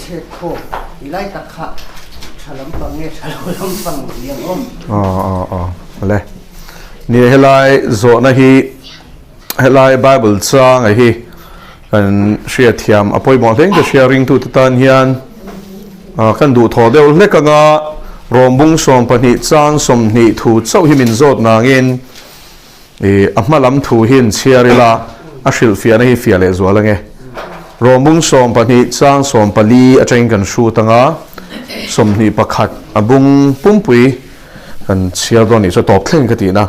chhiat khawm i lai tak kha tha lampang nge tha lo lampang ni ang awm? Aw aw aw le. Ni helai zawhna hi helai Bible changa hi kan hriatthiam a pawimawh hleng ka hria ringtute tan hian kan duhthawh deuh hlek anga Rawmbung 12 chang 20 thu chauh hi min zawt nangin I a hma lam thu hi in chhiar ila, a hrilhfiahna hi fiah leh zual ange. Rawmbung 12 chang 14 atangin kan hrut anga, 21 a bung pumpui kan chhiar dawn nih chu a tawp thleng ka tihna.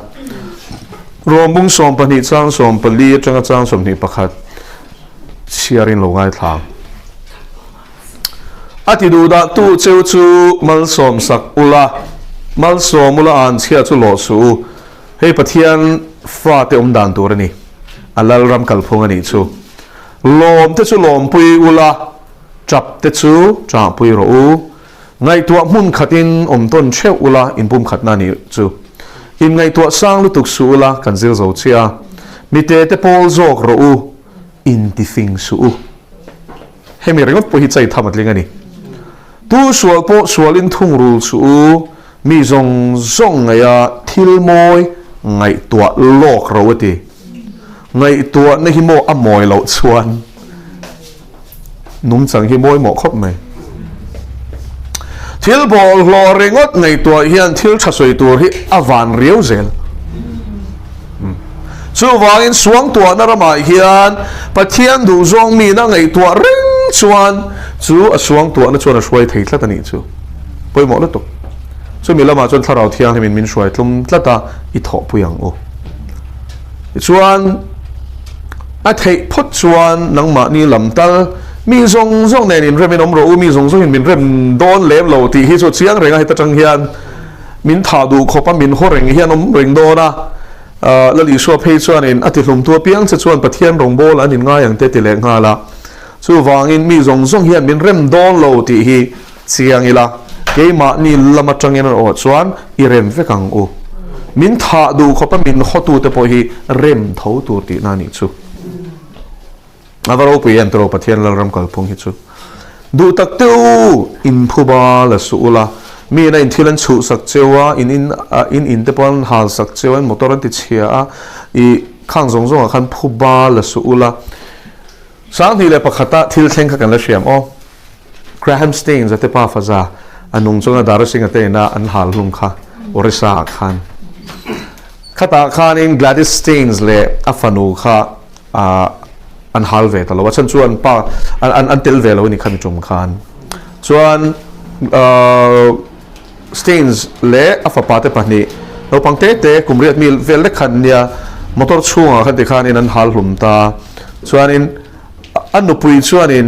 Rawmbung 12 chang 14 atanga chang 21 chhiarin lo ngaithla ang. A ti duhdah tu cheu chu malsawm sak ula, malsawm ula an chhia chu lawh suh u. Hei Pathian fate awm dan tur a ni. A lalram kalphung a nih chu. Lawm te chu lawmpui ula, tap te chu ṭahpui rawh u. Ngaihtuah hmun khatin awm tawn theuh ula inpumkhatna a nih chu. Inngaihtuah sang lutuk suh ula kan zir zo chiah a. Mite te pawl zawk rawh u, intifing suh u. Hemi ringawt pawh hi chai tham a tling a ni. Tu sual pawh sualin thungrul suh u, mi zawng zawng ngaih a thil mawi ngaihtuah lawk ro a ti. Ngaihtuahna hi maw a mawi loh chuan nungchang hi mawi mawh khawp mai. Thil bawlhhlawh ringawt ngaihtuah hian thil tha sawi tur hi a van riau zel. Chuvangin suangtuahna ramah hian Pathian duhzawng mina ngaihtuah reng chuan chu a suangtuahna chuan a hruai thei tlat a nih chu. Pawimawh lutuk. Chumi lamah chuan Thlarau Thianghlimin min hruai tlum tlat a, i thawhpui ang u. Tichuan, a theih phawt chuan nangmahni lam tal mi zawng zawng nen inremin awm rawh u, mi zawng zawngin min rem dawn lem lo tih hi chu chiang reng a, heta tang hian min thah duh khawp a, min haw reng hian awm reng dawn a. Lal Isua phei chuanin a tihlumtu apiang che chuan Pathian rawngbâwl an inngai ang te ti leh nghal a. Chuvangin mi zawng zawng hian min rem dawn lo tih hi chiang ila, keimahni lam atangin an awh chuan i rem vek ang u. Min thah duh khawpa min hawtute pawh hi rem tho tur tihna a nih chu. A va ropui em tawh Pathian Lalram kalphung hi chu. Duh tak teh u, in phuba la suh ula, mi ina in thil an chhuh sak cheu a, in in in in te pawh an hal sak cheu a, in motor an ti chhia a, i khang zawng zawngah khan phuba la suh ula. 2001 a thil thleng kha kan la hriam aw. Graham Staines a te pa faza a nung chunga Dara Singh a te ina an hal hlum kha Orissa ah khan. Khatah khanin Gladys Staines leh a fanu kha an hal ve ta lo a chhan chu an pa an an tel ve lo a ni khami tum khan. Chuan Staines leh a fapa te pahnih naupang te te kum riat mi vel lek khan nia motor chhungah khan tikhanin an hal hlum ta. Chuanin a nupui chuanin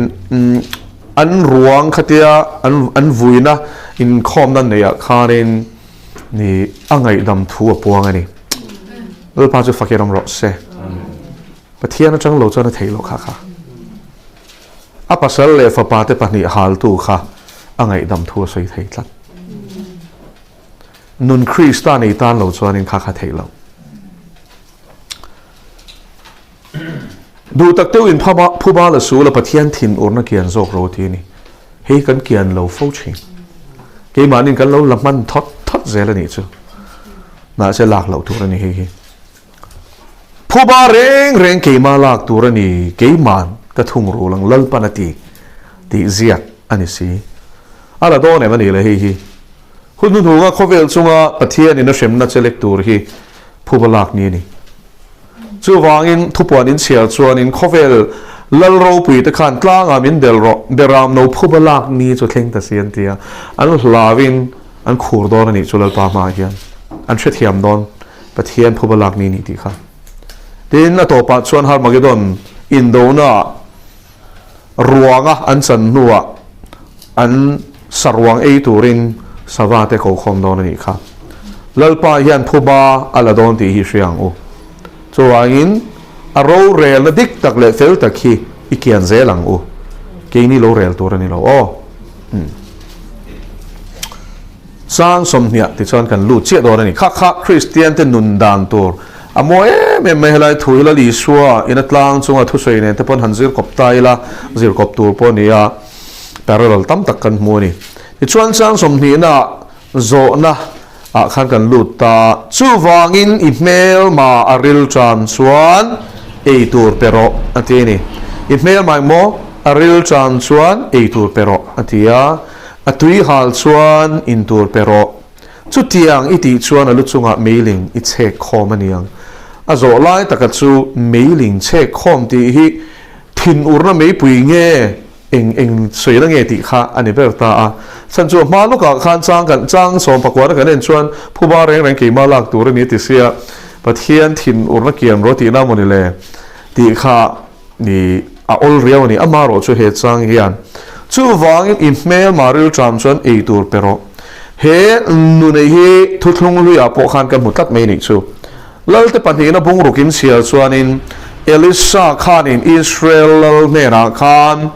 an ruang khatia an an vuina inkhawmna neihah khanin Ni, a ngaihdam thu a puang a ni. Lalpa chu fakir awm rawh se. Pathian atang lo chuan a theih loh kha kha. A pasal leh fapa te pahnih haltu kha a ngaihdam thu a sawi thei tlat. Nun Krista nei tan lo chuanin kha kha theih loh. Duh tak deuhin phuba la sul a Pathian thin urna kian zawk ro ti a ni. Hei kan kian lo fo thin. Keimahnin kan lo la hman thawt thawt zel a nih chu. Mahse lak loh tur a ni hei hi. Phuba reng reng keimah lak tur a ni, keiman ka thung rul ang Lalpan a ti tih ziak a ni si. A la dawn em a nih le hei hi. Hun hnuhnunga khawvel chunga Pathianin a hremna che lek tur hi phuba lak ni a ni. Chuvangin thupuan inchhiar chuanin khawvel lal ropui te khan tlangah min bel rawh, beram no phuba lak ni chu thleng ta si an ti a. An hlauin an khur dawn a nih chu Lalpa hmaah hian. An hrethiam dawn Pathian phuba lak ni nih tih kha. Tin, a tawpah chuan Harmagedon indonaah ruanga an chan hnuah an saruang ei turin sava te ko khawm dawn a nih kha. Lalpa hian phuba a la dawn tih hi hria ang u. Chuvangin a rorelna dik tak leh fel tak hi i kian zel ang u. Keini lo rel tur a ni lo aw. Umm. Sang 20 tichuan kan lut chiah dawn a ni. Kha kha Kristian te nun dan tur a mawi em em mai helai thu hi Lal Isua in a tlang chunga thusawi nen te pawn han zir kawp ta ila, zir kawp tur pawh a ni a. Parallel tam tak kan hmu a ni. Tichuan chang sawmhnihna zawhna ah khan kan lut ta a, chuvangin i hmelma a ril tan chuan ei tur pe rawh a ti a ni. I hmelma emaw a ril tan chuan ei tur pe rawh a ti a, a tui hal chuan in tur pe rawh. Chutiang i tih chuan a lu chungah meiling i chhek khawm a niang. A zawh lai taka chu meiling chhek khawm tih hi thinurna meipui nge eng eng sawina nge tih kha a ni ber ta a. Chhan chu a hma lawkah khan chang kan chang sawm pakuana kan en chuan phuba reng reng keimah lak tur a ni a ti sia, Pathian thinurna kian rawh tihna maw ni le tih kha Ni a awl riau a ni. Amarawh chu he chang hian chuvangin i hmelma rilṭam chuan ei tur pe rawh. He nunei hi thuthlung hluiah pawh khan ka hmu tlat mai nih chu. Lalte pahnihna bungruk in chhiar chuanin Elisa khanin Israel lal hnenah khan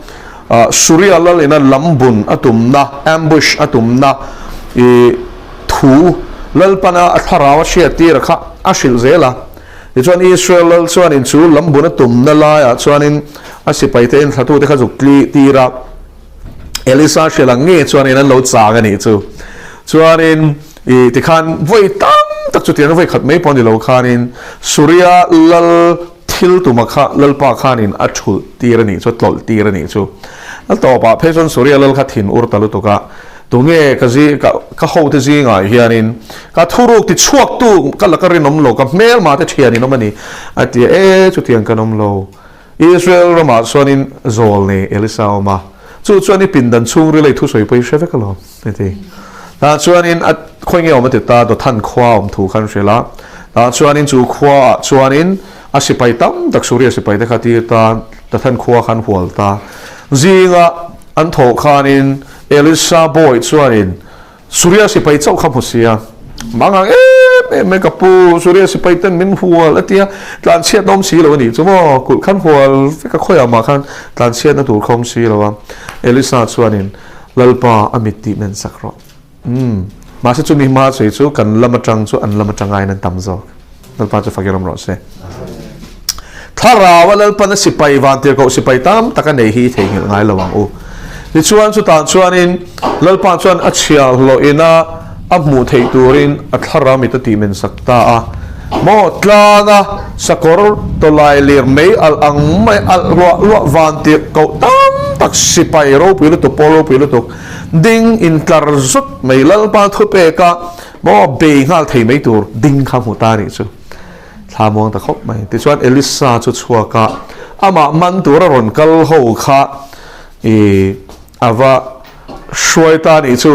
Suria lal ina lambun a tumna, ambush a tumna, i thu Lalpana a thlarau a hriattir a kha a hrilh zel a. Tichuan Israel lal chuanin chu lambun a tumna laiah chuanin a sipaite enthlatute kha zuk tli tir a, Elisa hrilh ang nge chuanin an lo chang a nih chu. Chuanin i tikhan vawi tam tak chutiang vawi khat mai pawh ni lo khanin Suria lal thil tuma kha lalpa khanin a thulh tir a nih chu, a tlawlh tir a nih chu. A tawpah phei chuan Suria lal kha thin ur ta lutuk a, Tunge ka zi ka ka hote zingah hianin ka thuruk ti chhuaktu ka laka rinawm lo, ka hmelma te thian in awm a ni, a ti a, e chutiang kan awm lo. Israel ramah chuanin zawl nei Elisa a awm a, chu chuan i pindan chhungril a i thusawi pawh i hre vek alawm, a ti. Tah chuanin a khawi nge awm a ti ta, Dothan khua a awm thu khan hrilh a, tah chuanin chu khuaah chuanin a sipai tam tak Suria sipai te kha tir ta, Dothan khua khan hual ta. Zinga an thawh khanin Elisa bawi chuanin Suria sipai chauh kha hmu si a, Mang ang em em mai ka pu, Suria sipai ten min hual a tia, tlanchhiatna awm si lo a nih chu maw, kulh khan hual vek a khawiah mah khan tlanchhiatna tur kha awm si lo a. Elisa chuanin, Lalpa a mit tih men sak rawh. Umm, mahse chumi hma sawi chu kan lam atang chu an lam atang aiin an tam zawk. Lalpa chu fakin awm rawh se. Thlarau a Lalpan a sipai vantirhkoh sipai tam tak a nei hi i theihnghilh ngai lo ang u. Tichuan chutah chuanin Lalpa chuan a chhiahhlawh ina a hmuh theih turin a thlarau mit a tihmen sak ta a. Maw tlanga sakawr tawlai lir mei alh ang mai alh ruah ruah vantirhkoh tam tak sipai ropui lutuk pawl ropui lutuk ding intlar zut mai Lalpa thupeka Maw bei nghal thei mai tur ding kha hmu ta nih chu thla muang ta khawp mai. Tichuan Elisa chu chhuak a, amah man tur a rawn kal ho kha i a va hruai ta nih chu.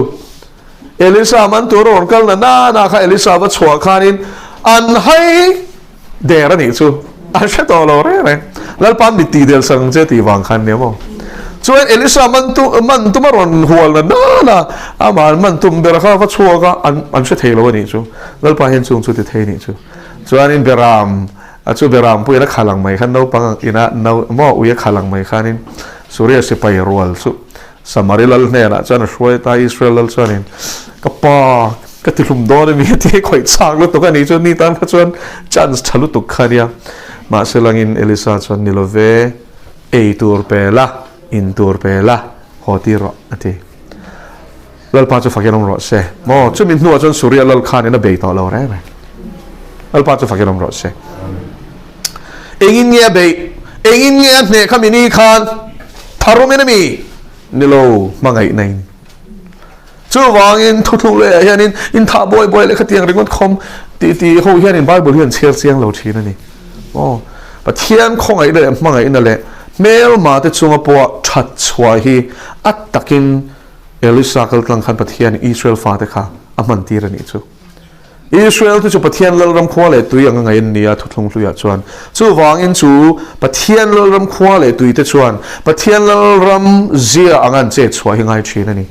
Elisa man tur a rawn kal na nana kha Elisa va chhuah khanin an hai Der a nih chu an hre tawh lo reng reng. Lalpa'n mi tih del sak ang che tih vang khan nia maw. Chuan Elisa man tu man tum a rawn hual na nana amah an man tum ber kha va chhuak a an an hre thei lo a nih chu. Lalpa hian chung chu ti thei nih chu. Chuanin Beram a chu Beram puiin a khal ang mai khan naupang ina no maw ui a khal ang mai khanin Suria sipai rual chu Samari lal hnenah chuan a hruai ta, Israel lal chuanin, Ka pa, ka ti hlum dawn a mi a ti khawih chak lutuk a nih chuan ni tan kha chuan chance tha lutuk kha a nia. Mahse langin Elisa chuan ni lo ve, ei tur pe la, in tur pe la, haw tir rawh a ti. Lalpa chu fakin awm rawh se. Maw, chumi hnuah chuan Suria lal khanin a bei tawh lo reng reng. Lalpa chu fakin awm rawh se. Engin nge a beih? Engin nge a hneh kha mi ni khan? Tharumin a mi? Ni lo, hmangaihna in. Chuvangin thuthlung lehah hianin inthah buai buai leh khatiang ringawt khawm tih tih ho hianin Bible hi an chhiar chiang lo thin a ni. Aw, Pathian khawngaihna leh hmangaihna leh hmelma te chunga pawha that chhuah hi a takin Elisa kaltlang khan Pathian Israel fate kha a hman tir a nih chu. Israel te chu Pathian Lalram khua leh tui anga ngaih an ni a, thuthlung hluiah chuan. Chuvangin chu Pathian Lalram khua leh tui te chuan Pathian Lalram zia anga an chet chhuah hi ngai thin a ni.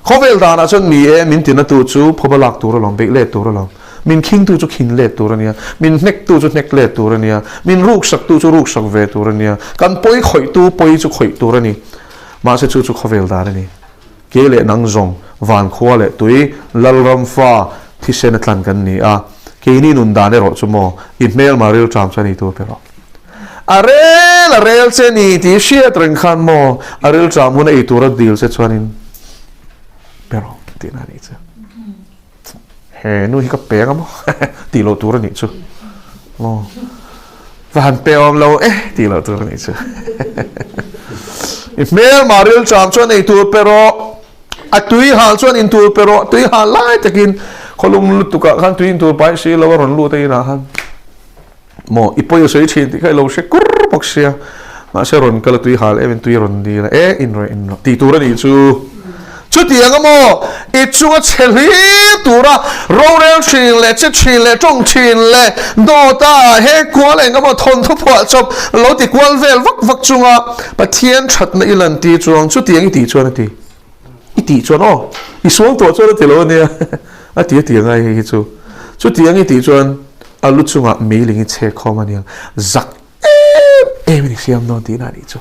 Khawvel danah chuan ni e, min tinatu chu phuba lak tur alawm, beih let tur alawm. Min khingtu chu khin let tur a nia, min hnektu chu hnek let tur a nia, min ruksaktu chu ruksak ve tur a nia, kan pawi khawihtu pawi chu khawih tur a ni. Mahse chu chu khawvel dan a ni. Ke leh nang zawng, van khua leh tui, Lalram fa, thisen a tlan kan ni a. Keini nun dan erawh chu maw, i hmelma rilṭam chuan ei tur pe rawh. A rel a rel che ni tih hriat reng khan maw a ril ṭam hun a ei tur a dil che chuanin pe rawh tihna a nih chu. He nu hi ka pe anga maw tih loh tur a nih chu maw va han pe awm lo e tih loh tur a nih chu. I hmelmah ril ṭam chuan ei tur pe rawh. A tui hal chuan in tur pe rawh, tui hal lai takin khawlum lutukah khan tui in tur pai si lo a rawn lut a inah khan maw i pawi a sawi thin tih kha i lo hre kur bawk sia mahse rawn kal a tui hal em in tui rawn dil a e in rawh in rawh tih tur a nih chu chutiang a maw i chunga chhe hlir tura rorel thin leh che thin leh tawng thin leh dawt a he kual eng emaw thawnthu phuah chawp lo ti kual vel vak vak chunga Pathian thatna i lan tir chuang chutiang i tih chuan a ti. I tih chuan aw, i sual tawh chuan a ti lo a nia, a ti a ti angai hei hi chu. Chutiang i tih chuan a lu chungah meiling i chhek khawm a nia, zak em em in i siam dawn tihna a nih chu.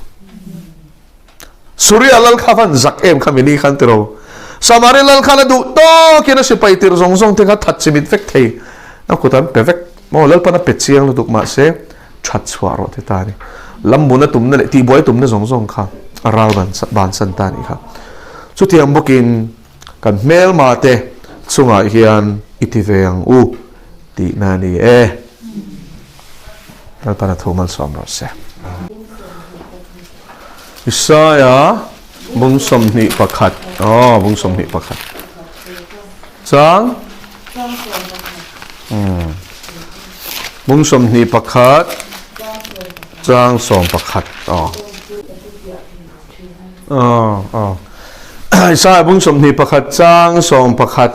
Suria lal kha van zak em kha mini khan ti ro. Samari lal khan a duh tawkin a sipai tir zawng zawng te kha that chimit vek thei. A kut an pe vek. Maw Lalpan a pe chiang lutuk mahse that chhuah rawh ti ta a ni. Lambuna tumna leh tihbuai tumna zawng zawng kha a ral bansan ta a nih kha. Chutiang bawkin kan hmelma te chungah hian i ti ve ang u tihna a ni e. Lalpan a thu malsawm rawh se. Isaiah bung 21, aw bung 21. Chang? Bung 21, chang 11. Aw. Aw, aw. Isaiah bung 21, chang 11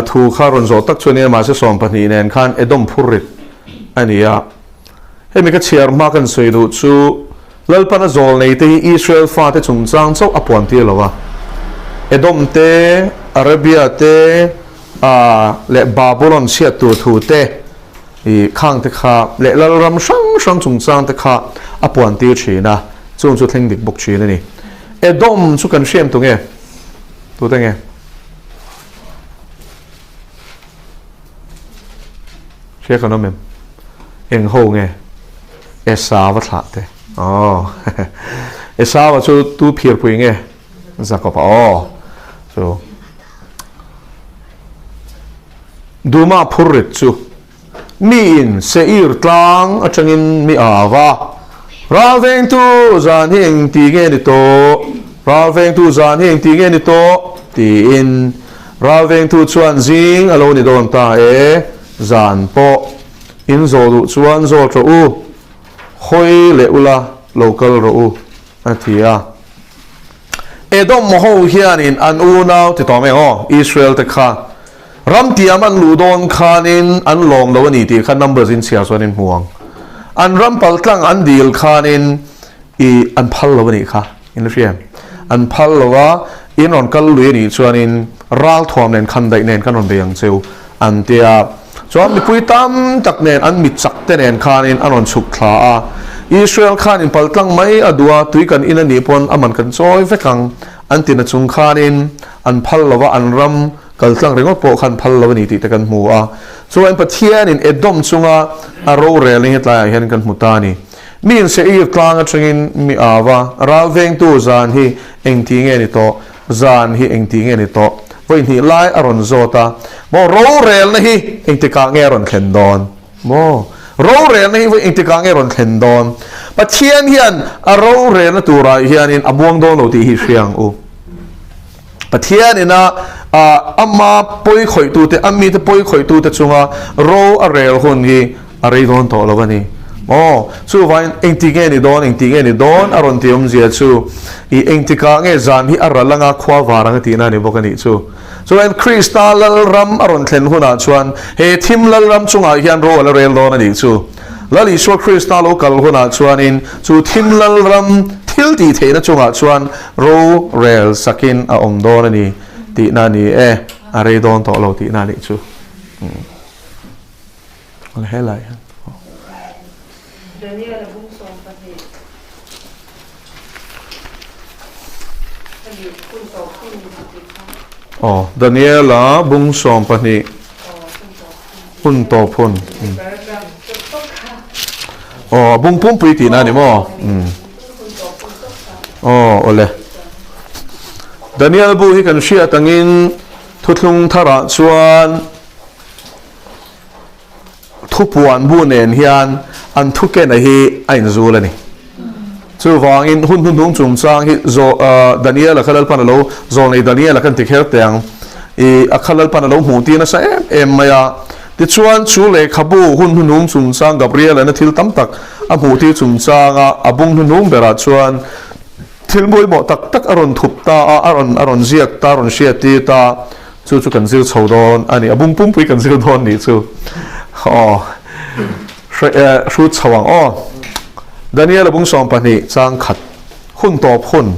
thu kha rawn zawh tak chu ania mahse 12 nen khan Edom phurrit a ni a. Hemi ka chhiar hma kan sawi duh chu Lalpan a zawl nei te hi Israel fate chungchang chauh a puan tir lo a. Edom te, Arabia te, a leh Babulon chhiat tur thu te, i khang te kha leh lalram hrang hrang chungchang te kha a puan tir thin a, chung chu thleng dik bawk thin a ni. Edom chu kan hriam tu nge? Tute nge? Hria kan awm em? Eng ho nge? Esau a thlah te. Aw. Esau a chu tu phirpui nge? Jacob a. Aw. Chu. Duma phurrit chu mi in Seir tlang atangin mi au a, Ral vengtu zan hi eng ti nge ni tawh? Ral vengtu zan hi eng ti nge ni tawh? tiin Ral vengtu chuan zing a lo ni dawn ta e, zan pawh in zawh duh chuan zawt rawh u, hawi leh ula lo kal rawh u, a ti a. Edom ho hianin an unau ti tawh mai ang aw, Israel te kha ram tiam an luh dawn khanin an lawm lo a ni tih kha Numbers in chhiar chuan in hmu ang. An ram paltlang an dil khanin I an phal lo a nih kha, in la hria em? An phal lo a, in rawn kal lui a nih chuanin ralthuam nen khandaih nen kan rawn bei ang cheu an ti a. Chuan mipui tam tak nen an mi chak te nen khanin an rawn chhuk thla a. Israel khan in paltlang mai a duh a, tui kan in a nih pawn a man kan chawi vek ang an ti na chung khanin an phal lo a, an ram kaltlang ringawt pawh khan phal lo a ni tih te kan hmu a. Chuan Pathianin Edom chunga a rorel hi tlaiah hian kan hmu ta a ni. Mi in Seir tlang atangin mi au a, ral vengtu zan hi engti nge ni tawh, zan hi engti nge ni tawh? Vawi hnih lai a rawn zawt a, Maw rorelna hi engtikah nge a rawn thlen dawn? Maw rorelna hi vawi engtikah nge a rawn thlen dawn? Pathian hian a rorelna turah hianin a muang dawn lo tih hi hria ang u. Pathianin a ama pawi khawihtute, a mite pawi khawihtute chunga ro a rel hun hi a rei dawn tawh lo a ni. Aw, chuvangin engti nge ni dawn, engti nge ni dawn a rawn ti awmzia chu i engtikah nge zan hi a ral anga khua var anga tihna a ni bawk a nih chu. Chuvangin Krista Lalram a rawn thlen hunah chuan he thim Lalram chungah hian ro a la rel dawn a nih chu. Lal Isua Krista lo kal hunah chuanin chu thim Lalram thil tih theihna chungah chuan ro rel sakin a awm dawn a ni tihna a ni e, a rei dawn tawh lo tihna a nih chu. Helai hian. Daniel a bung 12. Hemi hun tawp hun tih kha. Aw, Daniel a bung 12. Hun tawp hun. Aw, a bung pumpui tihna a ni maw? Umm. Aw, awle. Daniel bu hi kan hriat angin thuthlung tharah chuan thupuan bu nen hian an thukena hi a inzul a ni. Chuvangin hun hnuhnung chungchang hi Daniel-a kha Lalpan a lo zawlnei Daniel-a kan ti kher teh ang. I a kha Lalpan a lo hmuh tir nasa em em mai a. Tichuan chu lehkhabu hun hnuhnung chungchang Gabriel-a'n a thil tam tak a hmuh tir chungchanga a bung hnuhnung berah chuan thil pawimawh tak tak a rawn thup ta a, a rawn a rawn ziak ta, a rawn hriat tir ta. Chu chu kan zir chho dawn a ni. A bung pumpui kan zir dawn nih chu. Aw. Hrut chho ang aw. Daniel a bung 12 chang khat hun tawp hun.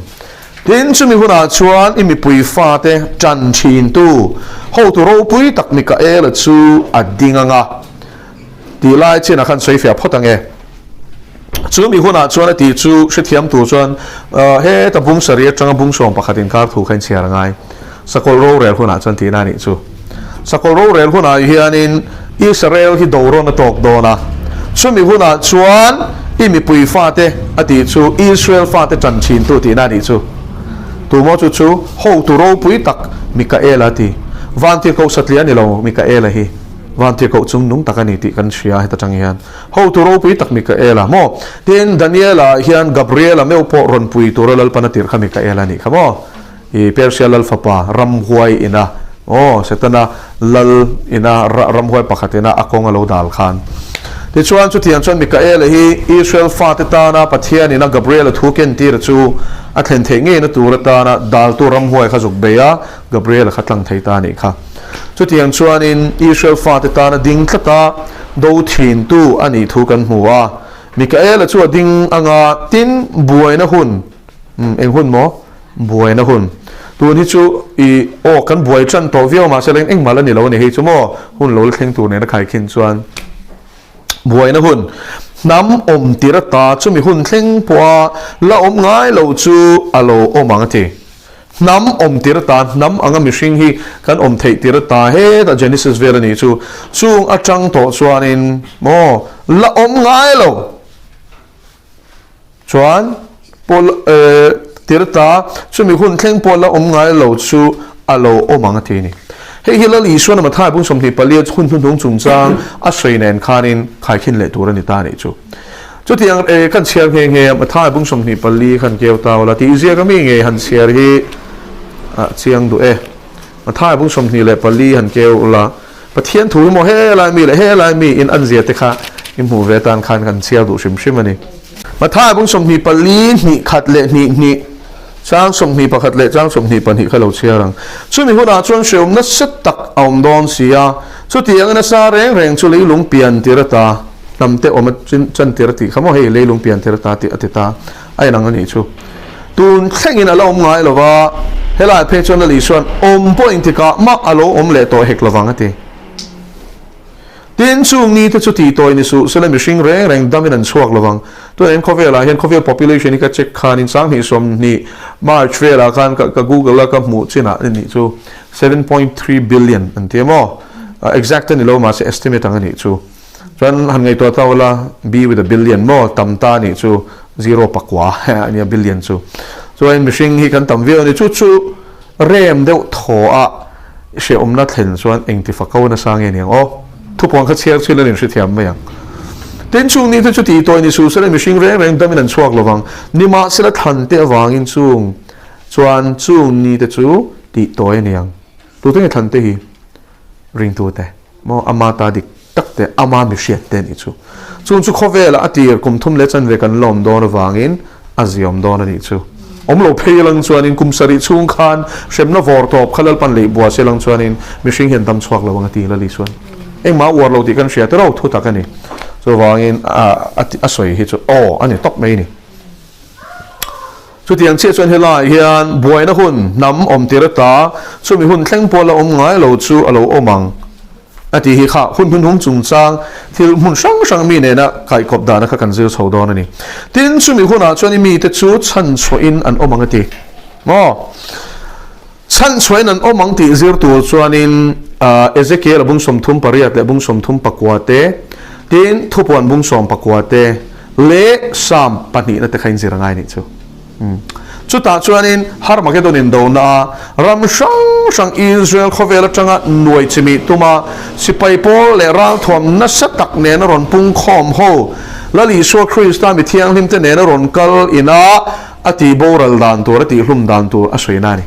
Tin, chumi hunah chuan i mipui fate tan thintu hotu ropui tak Mikaela chu a ding ang a tih lai chinah khan sawi fiah phawt ang e. Chumi hunah chuan a tih chu hrethiam tur chuan heta bung sarih atanga bung 11 inkar thu kha inchhiar a ngai. Sakawlh rorel hunah chuan tihna a nih chu. Sakawlh rorel hunah hianin Israel hi do rawn a tawk dawn a, chumi hunah chuan i mipui fate a tih chu Israel fate tan thintu tihna a nih chu. Tumaw chu chu hotu ropui tak Mikaela a ti. Vantirhkoh satliah a ni lo Mikaela hi. Vantirhkoh chung nung tak a ni tih kan hria heta tang hian. Hotu ropui tak Mikaela maw? Tin, Daniela hian Gabriela meuh pawh rawn pui tura Lalpan a tirh kha Mikaela a nih kha maw? I Persia lal fapa ramhuai ina, aw, Setana lal ina ramhuai pakhat ina a kawng a lo dal khan. Tichuan, chutiang chuan Mikaela hi Israel fate tana Pathian ina Gabriela thu kentir chu a thlen theih ngeina tur atana daltu ramhuai kha zuk bei a, Gabriela kha tlang thei ta a nih kha. Chutiang chuanin Israel fate tana ding tlata do thintu a nih thu kan hmu a. Mikaela chu a ding anga tin buaina hun, eng hun maw? Buaina hun. Tun hi chu i aw kan buai tan tawh viau mahse leng engmah la ni lo a ni hei chu maw hun lo la thleng tur nena khaikhin chuan buaina hun hnam awm tir ata chumi hun thleng pawha la awm ngai lo chu a lo awm ang a ti. Hnam awm tir ata hnam anga mihring hi kan awm theih tir ata hetah Genesis vel a nih chu chung atang tawh chuanin maw la awm ngai lo. Chuan Paul tirta chumi hun thleng pawh la awm ngai lo chu a lo awm ang a ti a ni. Hei hi Lal Isuan a Mathai bung 24 hun hnuhnung chungchang a sawi nen khanin khaikhin leh tur a ni ta a nih chu. Chutiang kan chhiar nghe nghe a, Mathai bung 24 khan keu ta ula tih ziak a mi ngei han chhiar hi a chiang duh e. Mathai bung 24 han keu ula. Pathian thu hi maw helai mi leh helai mi in an zia te kha i hmuh ve atan khan kan chhiar duh hrim hrim a ni. Mathai bung 24 hnih khat leh hnih hnih, chang 21 leh chang 22 kha lo chhiar ang. Chumi hunah chuan hreawm nasa tak a awm dawn si a, chutiang a nasa reng reng chu leilung pian tir ata hnam te awm a chan tir a tih kha maw hei leilung pian tir ata tih a ti ta a inang a nih chu. Tun thlengin a la awm ngai lo va, helai phei chuan Lali chuan awm pawh engtikah mah a lo awm leh tawh hek lovang a ti. Tin, chung nite chu tih tawi ni suh sela mihring reng reng damin an chhuak lovang. Tunah hian khawvelah hian khawvel population hi ka check khanin 2020 March velah khan ka google a ka hmuh chinah a nih chu 7.3 billion an ti a maw? Exact a ni lo mahse estimate ang a nih chu. Chuan han ngaihtuah ta ula, B with a billion maw tam ta nih chu zero pakua a nia billion chu. Chuan mihring hi kan tam viau a ni. Chu chu rem deuh thaw a hrehawmna thlen chuan engti fako nasa nge niang aw. Thupuan kha chhiar chhin an inhrethiam mai ang. Tin chung ni te chu tih tawi ni suh sela mihring reng reng damin an chhuak lovang. Nimahsela thlan te avangin chung chuan chung ni te chu tih tawi a niang. Tute nge thlan te hi? Ringtute. Maw ama ta dik tak te, ama mi hriat te nih chu. Chung chu khawvelah a tir kum thum leh chanve kan lawm dawn avangin a ziawm dawn a nih chu. Awm lo phei lang chuanin kum sarih chhung khan hremna vawr tawp kha Lalpan leh bua se lang chuanin mihring hian dam chhuak lo ang a ti Lali chuan. Engmah a uar lo tih kan hria te ro thu tak a ni. Chuvangin a sawi hi chu aw a ni tawp mai a ni. Chutiang chiah chuan helaiah hian buaina hun hnam awm tir ata chumi hun thleng pawh la awm ngai lo chu a lo awm ang a tih hi kha hun hnuhnung chungchang thil hmun hrang hrang mi nena kaihkawp dana kha kan zir chho dawn a ni. Tin, chumi hunah chuan i mite chu chhanchhuahin an awm ang a ti maw? Chhanchhuahin an awm ang tih zir tur chuanin Ezekiel-a bung 38 leh bung 39 te, tin, thupuan bung 19 te. Leh Psalm pahnihna te kha inzir a ngai nih chu. Chutah chuanin Harmagedon indona a ram hrang hrang Israel khawvel atanga nuai chimih tuma sipai pawl leh ralthuam nasa tak nena rawn pungkhawm ho Lal Isua Krista mi thianghlimte nena rawn kal ina a tih boral dan tur a tihhlum dan tur a sawina a ni.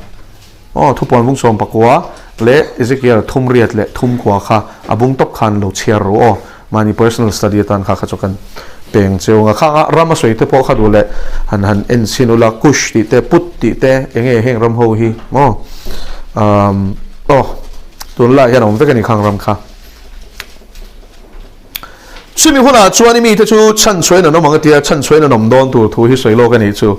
Aw, thupuan bung 19 leh Ezekiel thum riat leh thum kua kha a bung tawp khan lo chhiar ru aw. Mahni personal study atan kha kha chu kan peng cheu ang a. Khang a ram a sawi te pawh kha duh leh han han en chhin ula, Kush tih te, Put tih te, eng nge heng ram ho hi maw? Umm aw, tunlaiah hian a awm vek a ni khang ram kha. Chumi hunah chuan i mite chu chhanchhuain an awm ang a tia, chhanchhuain an awm dawn tur thu hi sawi lawk a nih chu.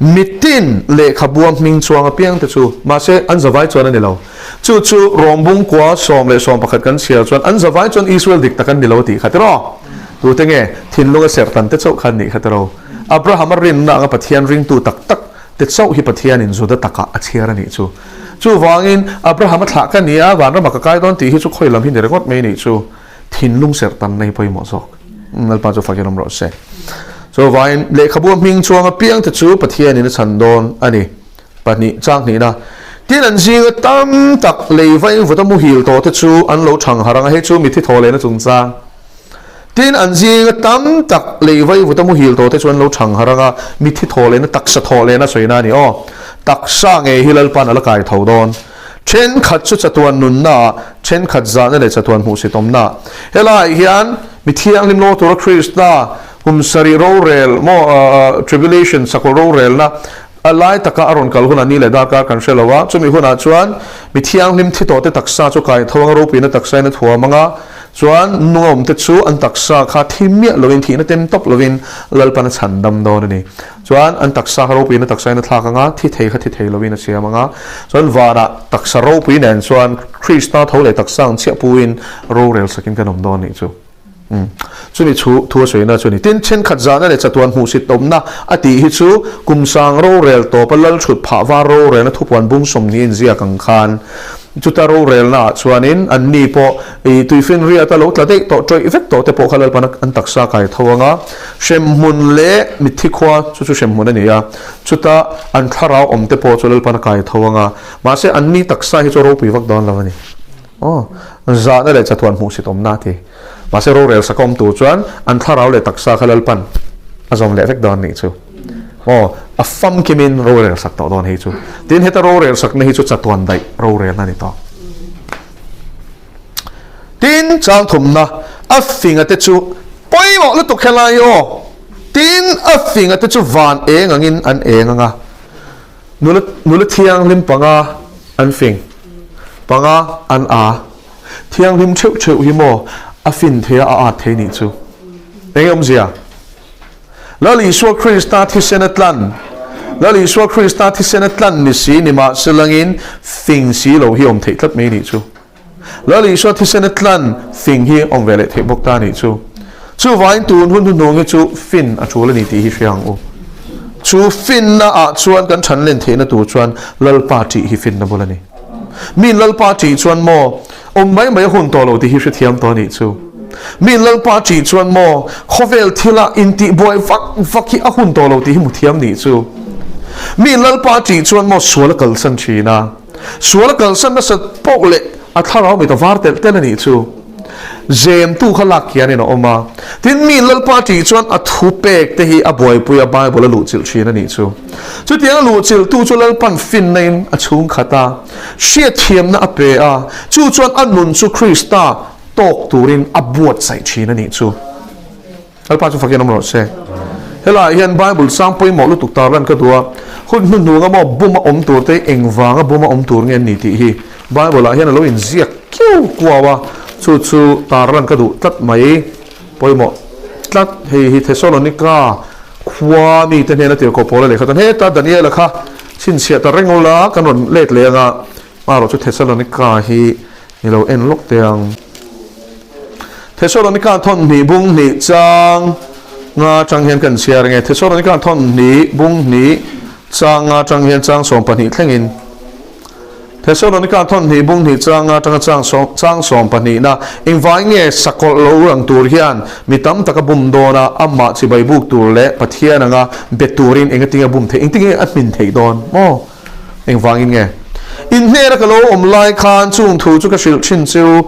Mitin lehkhabua hming chuang apiang te chu, mahse an zavai chuan a ni lo. Chu chu Rawmbung kua 10 leh 11 kan chhiar chuan an zavai chuan Israel dik tak an ni lo tih kha tiraw? Tute nge thinlunga serhtan te chauh kha an nih kha tiraw? Abrahama rinna anga Pathian ringtu tak tak te chauh hi Pathianin Juda takah a chhiar a nih chu. Chuvangin Abrahama thlah ka ni a, vanrama ka kai dawn tih hi chu khawi lam hi ni ringawt mai nih chu. Thinlung serh tam na hi pawimawh zawk. Lalpa chu fakin awm rawh se. Chuvangin lehkhabu a hming chuang apiang te chu Pathianin a chhan dawn a ni. Pahnih, chang hnihna. Tin an zinga tam tak lei vaing vut a muhil tawh te chu an lo thang harh ang a, hei chu mithi thaw lehna chungchang. Tin an zinga tam tak lei vaing vut a muhil tawh te chu an lo thang harh ang a, mithi thaw lehna, taksa thaw lehna sawina a ni aw. Taksa ngei hi Lalpa'n a la kai tho dawn. Thenkhat chu chatuan nunna ah, thenkhat zahna leh chatuan hmuhsitawmna ah. Helaiah hian mi thianghlim lo tura Krista kum sarih rorel maw tribulation sakawlh rorelna a lai taka a rawn kal hunah ni leh darkar kan hre lo a, chumi hunah chuan mi thianghlim thi tawhte taksa chu kai tho anga ropuina taksa in a thuam anga, Chuan nuamte chu an taksa kha thi miah lovin, thihna tem tawp lovin Lalpan a chhan dam dawn a ni. Chuan an taksa kha ropuiin a taksain a thlak ang a, thi thei kha thi thei lovin a siam ang a. Chuan vanah taksa ropui nen chuan Krista tho leh taksa ang chiah puin rorel sakin kan awm dawn a nih chu. Umm. Chumi chu thu a sawina chu a ni. Tin, thenkhat zahna leh chatuan hmuhsit awmna a tih hi chu kum sang rorel tawpa lal thut phah var rorelna thupuan bung 20 inziak ang khan Chuta rorelna ah chuanin anni pawh i tuifinriat a lo tla daih tawh tawih vek tawh te pawh kha Lalpan an taksa kai tho ang a, hremhmun leh mitthi khua chu chu hremhmun a ni a, chuta an thlarau awm te pawh chu Lalpan a kai tho ang a, mahse anni taksa hi chu ropui vak dawn lo a ni. Aw, zahna leh chatuan hmuhsit awmna a ti. Mahse rorel sak awm tur chuan an thlarau leh taksa kha Lalpan a zawm leh vek dawn nih chu. Aw, a famkimin rorel sak tawh dawn hei chu. Tin, heta rorel sakna hi chu chatuan daih rorelna a ni tawh. Tin, chang thumna a finga te chu pawimawh lutuk helai hi aw. Tin, a finga te chu van eng angin an eng ang a. Nula, nula thianghlim panga an fing, panga an a. Thianghlim theuh theuh hi maw a fin thei a, a at thei nih chu. Eng awmzia? Lal Isua Krista thisen a tlan, Lal Isua Krista thisen a tlan ni si nimahselangin fing si lo hi awm theih tlat mai nih chu. Lal Isua thisen a tlan fing hi awm ve leh theih bawk ta nih chu. Chuvangin tun hun hnuhnung hi chu fin a tul a ni tih hi hria ang u. Chu finna ah chuan kan than len theihna tur chuan Lalpa tih hi finna bul a ni. Min Lalpa tih chuan maw awm mai mai a hun tawh lo tih hi hrethiam tawh a nih chu. Min Lalpa tih chuan maw khawvel thila intihbuai vak vak hi a hun tawh lo tih hi hmu thiam nih chu. Min Lalpa tih chuan maw sual a kalsan thin a. Sual a kalsan nasat poh leh a thlarau mit a var telh telh a nih chu. Zemtu kha lak hianin a awm a. Tin, mi Lalpa tih chuan a thu pek te hi a buaipui a, Bible a luhchilh thin a nih chu. Chutiang a luhchilhtu chu Lalpan finna in a chhung khat a, hriatthiamna a pe a, chu chuan a nun chu Krista tawk turin a buatsaih thin a nih chu. Lalpa chu fakin awm rawh se. Helaiah hian Bible sang pawimawh lutuk tarlan ka duh a, hun hnuhnung a maw bum a awm tur te engvanga bum a awm tur nge an ni tih hi Bible ah hian a lo inziak kiau kuau a, chu chu tarlan ka duh tlat mai pawimawh tlat. Hei hi Thesalonika khua mite hnena tirhkoh Paula lehkha chuan heta Daniela kha chhinchhiah ta reng ula kan rawn let leh anga, marawh chu Thesalonika hi Ni lo en lawk teh ang. Thesalonika thawn hnih bung hnih chang nga atang hian kan chhiar nge Thesalonika thawn hnih bung hnih chang nga atang hian chang 12 thlengin. Thesalonika thawn hnih bung hnih changa atanga chang sawm chang sawm pahnihna engvai nge sakawlh lo rang tur hian mi tam tak a bum dawn a, amah chibai buk tur leh Pathian anga be turin engatinge a bum theih, engtinge a hmin theih dawn maw? Engvangin nge? In hnena ka lo awm lai khan chung thu chu ka hrilh thin cheu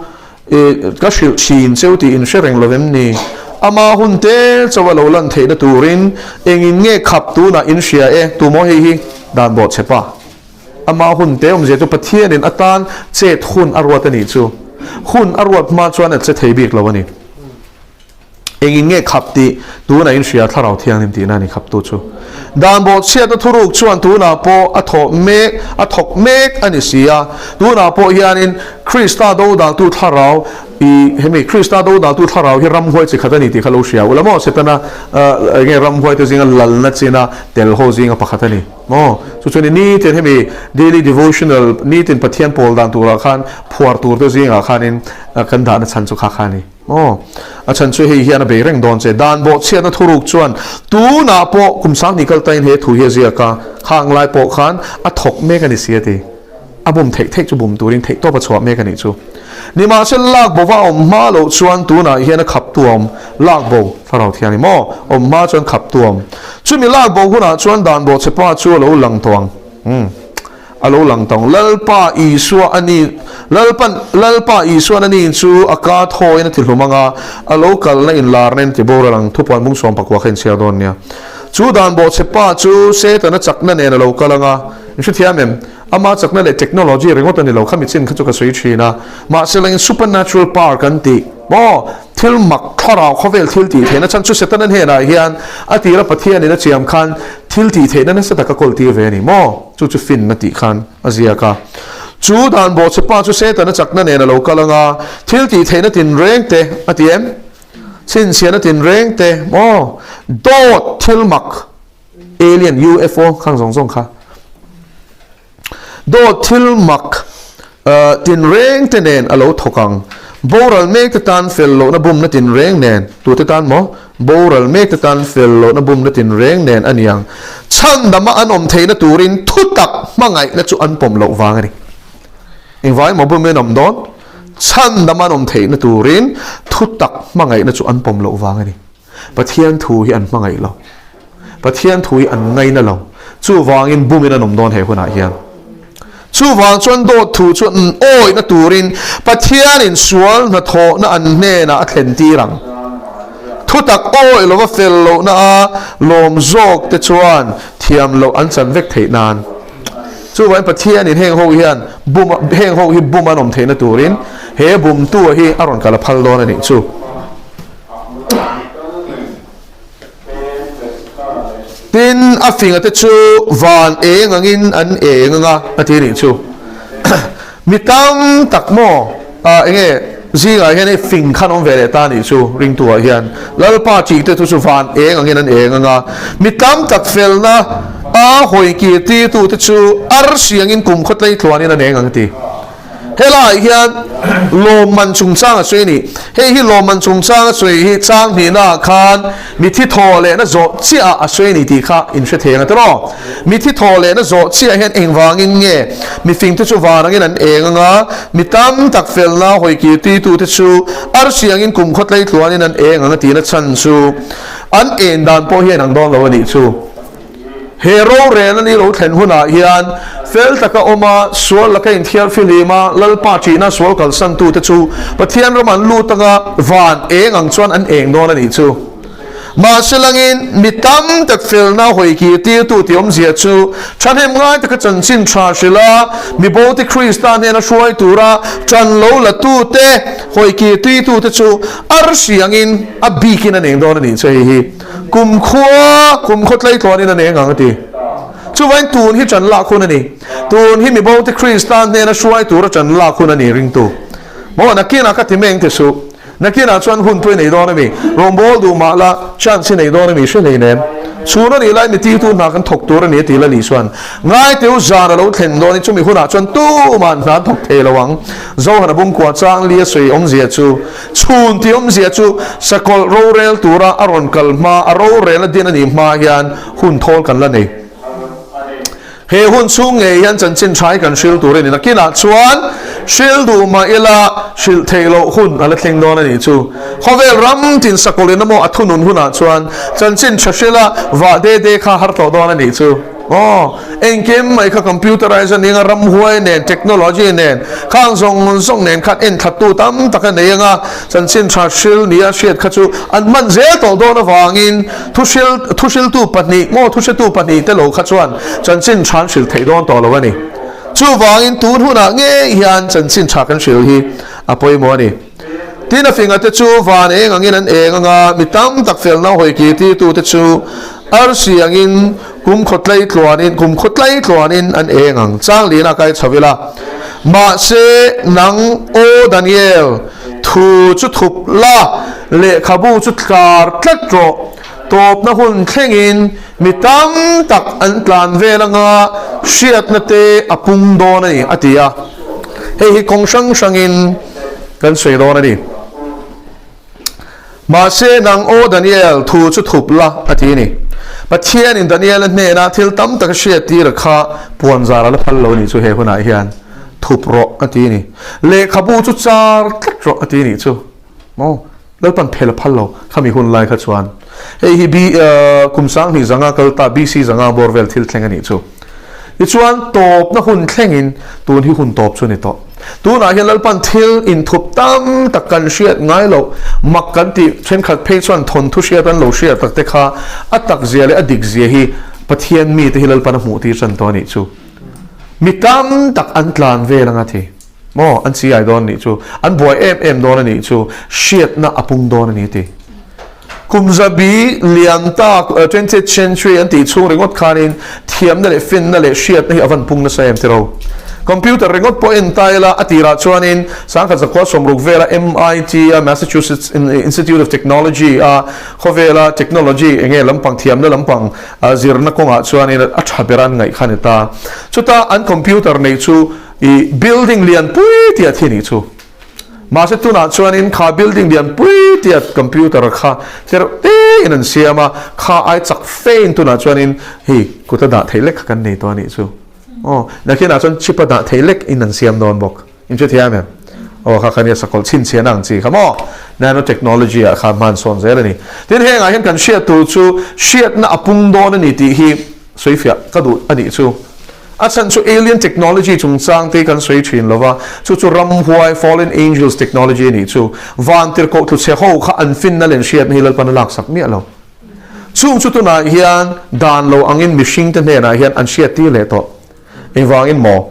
Ka hrilh thin cheu tih in hre reng lo em ni? Ama hun te chauh a lo lan theihna turin engin nge khap tunah in hria e? Tumaw hei hi dan bawh che pa. Ama hun te awmzia chu Pathianin atan chet hun a ruat a nih chu. Hun a ruat hma chuan a che thei bik lo a ni. Engin nge khap tih tunah in hria Thlarau Thianghlim tihna a ni khaptu chu. Dan bawhchhiatna thuruk chuan tunah pawh a thawh mek a thawk mek a ni si a. Tunah pawh hianin Krista dodaltu thlarau i hemi Krista dodaltu thlarau hi ramhuai chi khat a ni tih kha lo hria ula maw? Setana enge ramhuaite zinga lalna china tel ho zinga pakhat a ni maw? Chu chuan i nitin hemi daily devotional nitin Pathian pawl dan turah khan phuar turte zingah khanin kan dahna chhan chu kha kha a ni. Aw, a chhan chu hei hian a bei reng dawn che. Dan bawhchhiatna thuruk chuan tunah pawh kum sanghnih kal tain he thu hi a ziak a, khang lai pawh khan a thawk mek a ni si a ti. A bum theih theih chu bum turin theih tawp a chhuah mek a nih chu. Nimahsela lak bova a awm hma loh chuan tunah hian a khap tu a awm. Lak bo, Thlarau Thianghlim maw? Awm hma chuan khap tu a awm. Chumi lak bo hunah chuan dan bawhchhe pa chu a lo lang tawh ang. Umm. A lo lang tawng. Lalpa Isua a ni, Lalpan, Lalpa Isuan a ni chu a ka thawiin a ti hlum ang a, a lo kalna inlarna in ti boral ang, thupuan bung sawm pakua kha inchhiar dawn nia. Chu dan bawhchhe pa chu Setana chakna nen a lo kal ang a, in hrethiam em? Ama chakna leh technology ringawt a ni lo, khami chin kha chu ka sawi thin a, mahse langin supernatural power kan tih maw? Thil mak thlarau khawvel thil tih theihna chhan chu Setana hnenah hian a tira Pathianin a chiam khan thil tih theihna nasa taka kawl tir ve a ni maw? Chu chu finna tih khan a ziak a. Chu dan bawhchhe pa chu Setana chakna nen a lo kal ang a, thil tih theihna tinreng te a ti em? Chhinchhiahna tinreng te maw? Dawt thil mak, alien, UFO khang zawng zawng kha. Dawt thil mak tinreng te nen a lo thawk ang. Boral mek te tan fel lohna bumna tinreng nen, tute tan maw? Boral mek te tan fel lohna bumna tinreng nen a ni ang. Chhandama an awm theihna turin thutak hmangaihna chu an pawm loh vang a ni. Engvai maw bum in awm dawn? Chhandama an awm theihna turin thutak hmangaihna chu an pawm loh vang a ni. Pathian thu hi an hmangaih lo. Pathian thu hi an ngaina lo. Chuvangin bumin an awm dawn he hunah hian. Chuvang chuan dawt thu chu an awihna turin Pathianin sual hnathawhna an hnenah a thlen tir ang. Thutak awih lova fel lohna a lawm zawk te chuan thiam loh an chan vek theih nan. Chuvangin Pathianin heng ho hian bum heng ho hi bum an awm theihna turin he bumtu hi a rawn kal a phal dawn a nih chu. Tin, a finga te chu van eng angin an eng anga a ti nih chu. Mi tam tak maw, ah enge zingah hian hei fing khan awm ve leh ta nih chu ringtu ah hian. Lalpa tih te chu van eng angin an eng anga mi tam tak felna a hawi kir tirtu te chu arsi angin kum khaw tlei tluanin an eng ang a ti. Helaiah hian lawmman chungchang a sawi a ni. Hei hi lawmman chungchang a sawi hi chang hnihnaah khan mithi thaw lehna zawh chiahah a sawi a ni tih kha in hre thei ang a tiraw? Mithi thaw lehna zawh chiah hian engvangin nge mifingte chu van angin an eng ang a, mi tam tak felna hawi kirtitute chu arsi angin kum khaw tlei tluanin an eng ang a tihna chhan chu an en dan pawh hi a inang dawn lo a nih chu. He rorelna ni lo thlen hunah hian fel taka awm a, sual laka inthiar fihlim a, Lalpa ṭihna sual kalsantute chu Pathian ram an lut anga van eng ang chuan an eng dawn a nih chu. Mahse langin mi tam tak felna hawi kir tirtu tih awmzia chu ṭhahnem ngai taka chanchin ṭha hrilh a, mi bote Krista hnena hruai tura ṭan lo latute hawi kir titute chu arsi angin a bikin an eng dawn a nih chu hei hi. Kumkhua, kumkhaw tlei tluanin a nei ang a ti. Chuvain tun hi ṭan lak hun a ni. Tun hi mibote Krista hnena hruai tura ṭan lak hun a ni ringtu. Maw, nakinah ka ti meng ti suh. Nakinah chuan hun pawh i nei dawn a mi? Rawngbâwl duh mah la, chance i nei dawn a mi? Hre hlei nem. Chhun a nih lai mitirtu hna kan thawk tur a ni a ti la ni chuan. Ngaiteu zan a lo thlen dawn i chumi hunah chuan tuma'n hna an thawk thei lo ang. Zohana bungkua chang li a sawi awmzia chu. Chhun tih awmzia chu sakawlh rorel tura a rawn kal hma, a rorel a din a nih hma hian hun thawl kan la nei. He hun chhung ngei hian chanchin tha hi kan hril tur a ni. Nakinah chuan hril duh mah ila hrilh theih loh hun a la thleng dawn a nih chu. Khawvel ram tin sakawlin emaw a thunun hunah chuan chanchin tha hrila vah de de kha har tawh dawn a nih chu. Aw, engkim mai kha computerized a ning a, ramhuai nen, technology nen, khang zawng zawng nen khan enthlatu tam tak a nei ang a, chanchin tha hril nia hriat kha chu an hman zel tawh dawn avangin Thuhril, thuhriltu pahnih maw thuhretu pahnih te lo kha chuan chanchin tha an hrilh theih dawn tawh lo a ni. Chuvangin tun hunah ngei hian chanchin tha kan hrilh hi a pawimawh a ni. Tin a finga te chu van eng angin an eng anga mi tam tak felna hawi kir tirtu te chu arsi angin kum khaw tlei tluanin kum khaw tlei tluanin an eng ang. Changlina kai chho ila. Mahse nang Aw Daniel, thu chu thup la, Lehkhabu chu tlar tlat rawh. Tawpna hun thlengin mi tam tak an tlan vel anga hriatna te a pung dawn a ni, a ti a. Hei hi kawng hrang hrangin kan sawi dawn a ni. Mahse, nang aw Daniel, thu chu thup la, a ti a ni. Pathianin Daniela hnena thil tam tak a hriattir a kha puanzar a la phal lo a nih chu he hunah hian thup rawh, a ti a ni. Lehkhabu chu char tlat rawh, a ti a nih chu. Maw? Lalpan phel a phal lo khami hun lai kha chuan. Hei hi B kum 2000 zanga kal ta BC zanga bawr vel thil thleng a nih chu. Tichuan tawpna hun thlengin tun hi hun tawp chu a ni tawh. Tunah hian Lalpan thil inthup tam tak kan hriat ngai loh, mak kan tih thenkhat phei chuan thawnthu hriat an lo hriat tak te kha a tak zia leh a dik zia hi Pathian mite hi Lalpan a hmuh tir tan tawh a nih chu. Mi tam tak an tlan vel anga ti. Maw, an chi ai dawn a nih chu. An buai em em dawn a nih chu. Hriatna a pung dawn a ni ti. Kum zabi lian tak, twentieth century an tih chhung ringawt khanin thiamna leh finna leh hriatna hi a van pung nasa em tiro. Computer ringawt pawh en ta ila a tirah chuanin sangkhat zakua sawmruk vela MIT a Massachusetts Institute of Technology a khawvela technology enge lampang thiamna lampang zirna kawngah chuanin a tha ber an ngaih kha a ni ta. Chuta an computer neih chu I building lian pui tiat hi nih chu. Mahse tunah chuanin kha building lian pui tiat computer kha tereuh te in an siam a, kha ai chak fe in tunah chuanin hei kut a dah theih lek kha kan nei tawh a nih chu. Aw, nakinah chuan chip a dah theih lek in an siam dawn bawk. In hre thiam em? Aw, kha kha nia sakawlh chhinchhiahna ang chi kha maw? Nanotechnology ah khan hman sawn zel a ni. Tin, hengah hian kan hriat tur chu hriatna a pung dawn a ni tih hi sawifiah ka duh a nih chu. A chhan chu alien technology chungchang te kan sawi thin lo va, chu chu ramhuai, fallen angels technology a nih chu. Vantirhkoh tluchhe ho kha an finna leh an hriatna hi Lalpan a laksak miah lo. Chung chu tunah hian dan lo angin mihring te hnenah hian an hriattir leh tawh. Engvangin maw?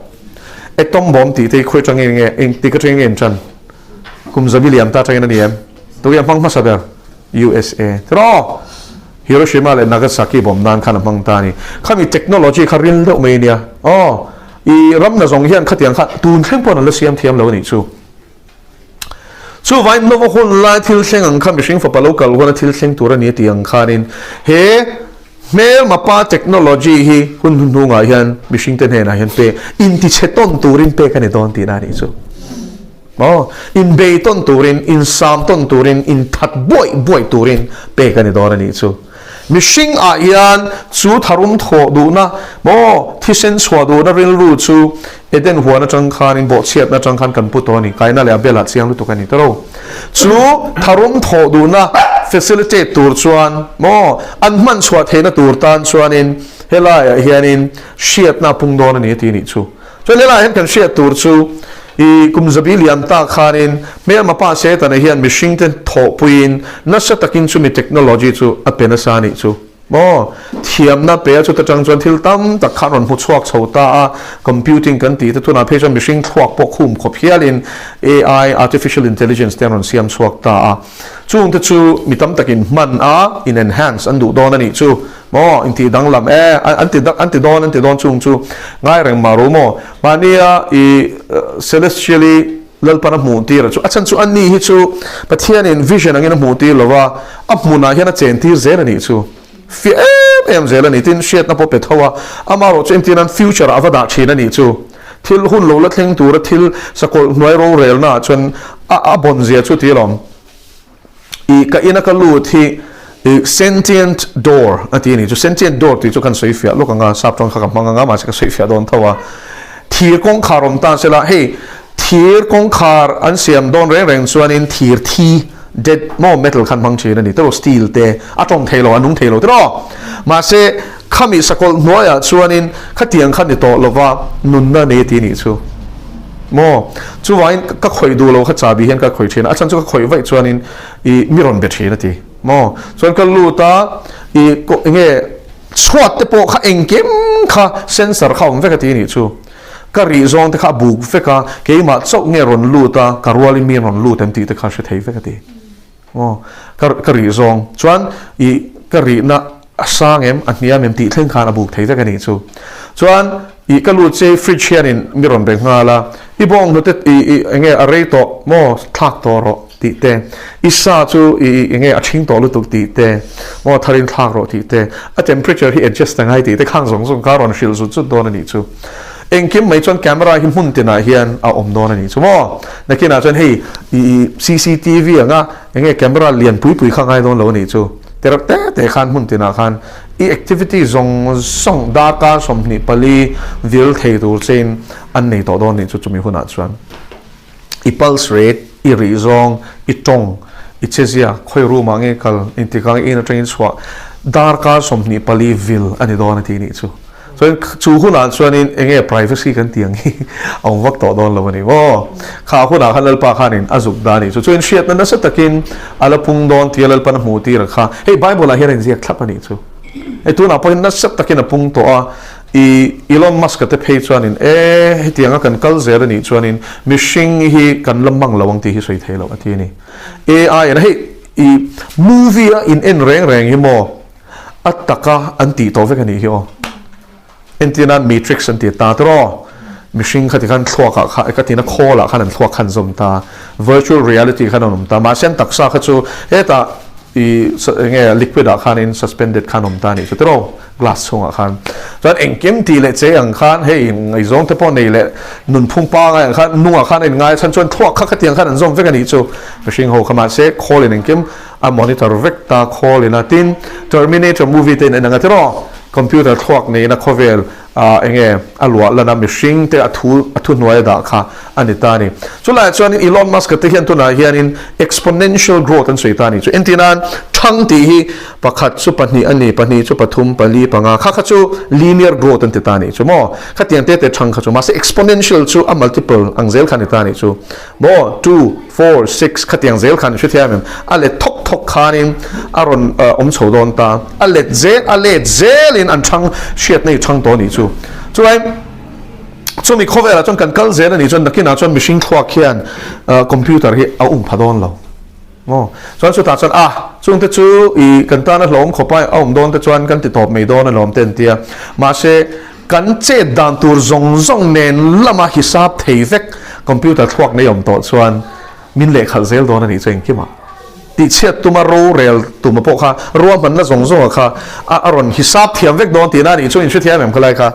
Atom bomb tih te hi khawi atangin nge, engtik atangin nge an tan? Kum zabi liam ta atangin a ni em? Tunge a hmang hmasa ber? USA. Tiraw? Hiroshima leh Nagasaki bomb nan khan a hmang ta a ni. Khami technology kha ril deuh mai a nia. Aw, i ram na zawng hian khatiang kha tun thleng pawhin an la siam thiam lo a nih chu. Chuvangin Nova hun lai thil thleng ang kha mihring fapa lo kal huana thil thleng tur a ni a tih ang khanin he hmelma pa technology hi hun hnuhnungah hian mihringte hnenah hian pek intichhe tawn turin pek a ni dawn tihna a nih chu. Maw? Inbei tawn turin, insam tawn turin, inthat buaih buaih turin pek a ni dawn a nih chu. Mihring ah hian chu tharum thawh duhna, maw, thisen chhuah duhna rilru chu Eden huan atang khanin, bawhchhiatna atang khan kan pu tawh a ni. Kaina leh Abel ah chiang lutuk a ni tawh. Chu tharum thawh duhna facilitate tur chuan, maw, an hman chhuah theihna tur tan chuanin helaiah hianin hriatna a pung dawn a ni a ti a nih chu. Chuan helaiah hian kan hriat tur chu I kum zabi liam tak khanin hmelma pa Setana hian mihringte thawhpuiin nasa takin chumi technology chu a pe nasa a nih chu maw? Thiamna pe a chuta tang chuan thil tam tak kha an rawn hmu chhuak chho ta a, computing kan tih te tunah phei chuan mihring thluak pawh khum khawp hialin AI, artificial intelligence, te an rawn siam chhuak ta a. Chungte chu mi tam takin hman a, in enhance an duh dawn a nih chu. Maw in tih danglam e, an ti an ti dawn an ti dawn chung chu ngai reng mah ru maw? Mahnia i celestially Lalpan a hmuh tir a chu a chhan chu ani hi chu Pathianin vision angin a hmuh tir lo va, a hmunah hian a chen tir zel a nih chu. Fiah em em zel a ni, tin hriatna pawh pe tho a, amaherawh chu entirnan future ah a va dah thin a nih chu. Thil hun lo la thleng tura thil sakawlh hnuai rorelnaah chuan a a bawn zia chu ti alawm. I ka ina ka lut hi. I sentient door a ti a ni chu. Sentient door tih chu kan sawi fiah lawk ang a, sap tawng kha ka hmang ang a, mahse ka sawi fiah dawn tho a. Thir kawngkhar awm ta sela, hei thir kawngkhar an siam dawn reng reng chuanin thir thi, dead, maw metal khan hmang thin a ni tiraw, steel te a tawng thei lo, a nung thei lo tiraw. Mahse khami sakawlh hnuaiah chuanin khatiang kha ni tawh lova nunna nei a ti a nih chu. Maw chuvangin ka khawih duh lo kha chahbi hian ka khawih thin a, a chhan chu ka khawih vaih chuanin i mi rawn be thin a ti maw chuan ka lut a i enge chhuat te pawh kha engkim kha sensor kha awm vek a ti nih chu ka rih zawng te kha a buk vek a keimah chauh nge rawn lut a ka rualin mi rawn lut em tih te kha hre thei vek a ti maw ka ka rih zawng chuan i ka rihna a sang em a hniam em tih thleng khan a buk thei vek a nih chu chuan i ka lut che fridge hianin mi rawn be nghal a i bawng hnute i i enge a rei tawh maw thlak tawh rawh tih te, i sa chu i i enge a ṭhing tawh lutuk tih te, maw tharin thlak rawh tih te, a temperature hi adjust a ngai tih te khang zawng zawng kha a rawn hrilh zut zut dawn a nih chu. Engkim mai chuan camera hi hmun tinah hian a awm dawn a nih chu maw. Nakinah chuan hei i i cctv anga enge camera lian pui pui kha ngai dawn lo a nih chu. Tereuh te te khan hmun tinah khan i activity zawng zawng darkar 24 vil thei tur chein an nei tawh dawn a nih chu chumi hunah chuan. I pulse rate, i rih zawng, i tawng, i chezia, khawi room ah nge kal, engtik ah nge in atangin chhuah, darkar 24 vil a ni dawn a tih nih chu. Chuan chu hunah chuanin enge privacy kan tih ang hi a awm vak tawh dawn lo a ni maw? Kha hunah khan Lalpa khanin a zuk dah a nih chu. Chuan hriatna nasa takin a la pung dawn tia Lalpan a hmuh tir a kha. Hei Bible ah hian a inziak thlap a nih chu. Hei tunah pawhin nasa takin a pung tawh a. I Elon Musk-a te phei chuanin, E, hetianga kan kal zel a nih chuanin mihring hi kan la mang lo ang tih hi sawi thei loh a ti a ni. AI in a hei i movie a in en reng reng hi maw a taka an tih tawh vek a nih hi aw. Entir nan Matrix an ti ta tiraw? Mihring kha tikhan thluakah kha ka tina khawlah khan an thluak khan zawm ta. Virtual reality khan an awm ta. Mahse an taksa kha chu hetah i enge liquid ah khanin suspended khan awm ta a nih chu tiraw? Glass chhungah khan chuan engkim tih leh chei ang khan hei ngaihzawng te pawh nei leh nunphung pangai ang khan nungah khan a inngai chhan chuan thluak kha khatiang khan an zawm vek a nih chu mihring ho kha mahse khawl in engkim a monitor vek ta khawl in a tin Terminator movie te in en ang a tiraw computer thluak neiin a khawvel ah enge a luah lan a mihring te a thu a thuhnuai a dah kha a ni ta a ni. Chulaiah chuanin Elon Musk-a te hian tunah hianin exponential growth an sawi ta a ni. Chu entir nan thang tih hi pakhat chu pahnih a ni, pahnih chu pathum, pali, panga kha kha chu linear growth an ti ta a nih chu maw? Khatiang te te thang kha chu mahse exponential chu a multiple ang zel kha a ni ta a nih chu maw? Two, four, six khatiang zel kha a ni hrethiam em? A let thawk thawk khanin a rawn awm chho dawn ta. A let zel a let zelin an thang hriatna i thang tawh a nih chu. Chulai. Chumi khawvelah chuan kan kal zel a nih chuan nakinah chuan mihring thluak hian computer hi a um pha dawn lo maw? Chuan chutah chuan a chungte chu i kan tana hlawm khawpa a awm dawn te chuan kan ti tawp mai dawn alawm te an ti a. Mahse kan chet dan tur zawng zawng nen lama hisap thei vek computer thluak nei awm tawh chuan Min lehkhalh zel dawn a nih chu engkimah. Tihchhiat tuma rorel tuma pawh kha ruahmanna zawng zawnga kha a a rawn hisap thiam vek dawn tihna a nih chu inhrethiam em khalai kha.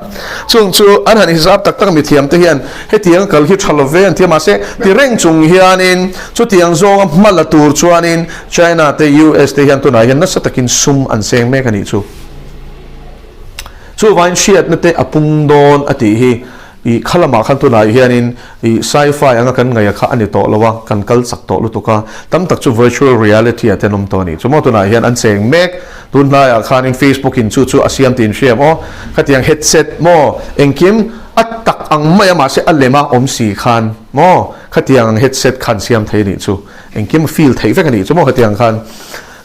Chung chu an han hisap tak tak mithiam te hian hetiang kal hi tha lo ve an ti a mahse ti reng chung hianin chutiang zawnga hma la tur chuanin China te US te hian tunah hian nasa takin sum an seng mek a nih chu. Chuvangin hriatna te a pung dawn a tih hi I kha lamah khan tunah hianin i sci-fi anga kan ngaih a kha a ni tawh lo a, kan kal chak tawh lutuk a, tam tak chu virtual reality ah te an awm tawh a nih chu maw tunah hian an cheng mek, tun hnaiah khanin Facebook in chu chu a siam tih in hriam aw, khatiang headset maw engkim a tak ang mai a mahse a lem a awm si khan maw khatiang ang headset khan siam thei a nih chu, engkim a feel theih vek a nih chu maw khatiang khan.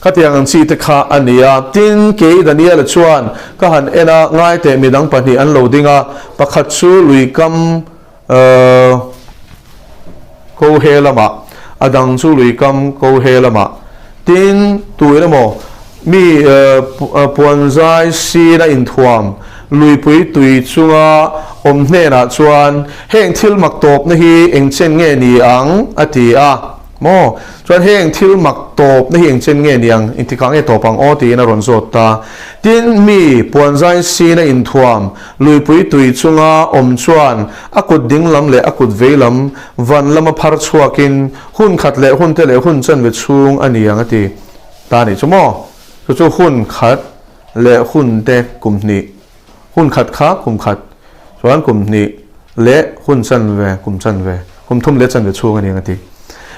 Khatiang ang chi te kha a ni a. Tin, kei Daniela chuan ka han en a, ngai teh midang pahnih an lo ding a, pakhat chu luikam ko he lamah, a dang chu luikam ko he lamah. Tin, tuin emaw mi puanzai sin a inthuam luipui tui chunga awm hnenah chuan, Heng thil mak tawpna hi engchen nge ni ang? a ti a. Maw? Chuan heng thil mak tawpna hi engchen nge niang? Engtikah nge tawp ang aw? tiin a rawn zawt ta. Tin, mi puanzai sina inthuam, luipui tui chunga awm chuan a kut ding lam leh a kut vei lam van lama phar chhuakin hun khat leh hun te leh hun chanve chhung a ni ang a ti ta a nih chu maw? Chu chu hun khat leh hun te kum hnih, hun khat kha kum khat, chuan kum hnih leh hun chanve, kum chanve, kum thum leh chanve chhung a ni ang a ti.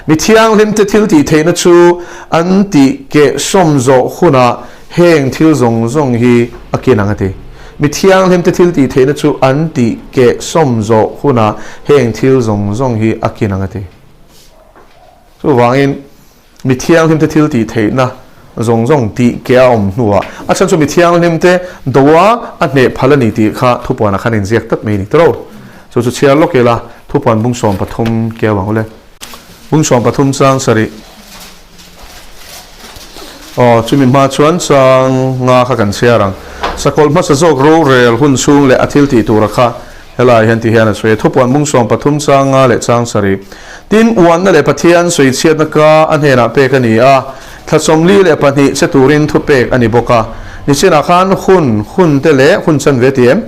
Mi thianghlimte thil tih theihna chu an tih keh sawm zawh hunah heng thil zawng zawng hi a kin ang a ti. Mi thianghlimte thil tih theihna chu an tih keh sawm zawh hunah heng thil zawng zawng hi a kin ang a ti. Chuvangin, mi thianghlimte thil tih theihna zawng zawng tih keh a awm hnuah a chhan chu mi thianghlimte doa a hneh phal a ni tih kha thupuanah khan inziak tlat mai a ni tawh. Chu chu chhiar lawk ila thupuan bung 13 keu ang ule. Bung 13 chang sarih. Aw, chumi hma chuan chang nga kha kan chhiar ang. Sakawlh hmasa zawk rorel hun chhung leh a thil tih tura kha helaiah hian ti hian a sawi a. Thupuan bung 13 chang nga leh chang sarih. Tin, uanna leh Pathian sawichhiatna ka a hnenah pek a ni a, thla 42 che turin thupek a ni bawk a. Nichinah khan hun, hun te leh hun chanve ti em?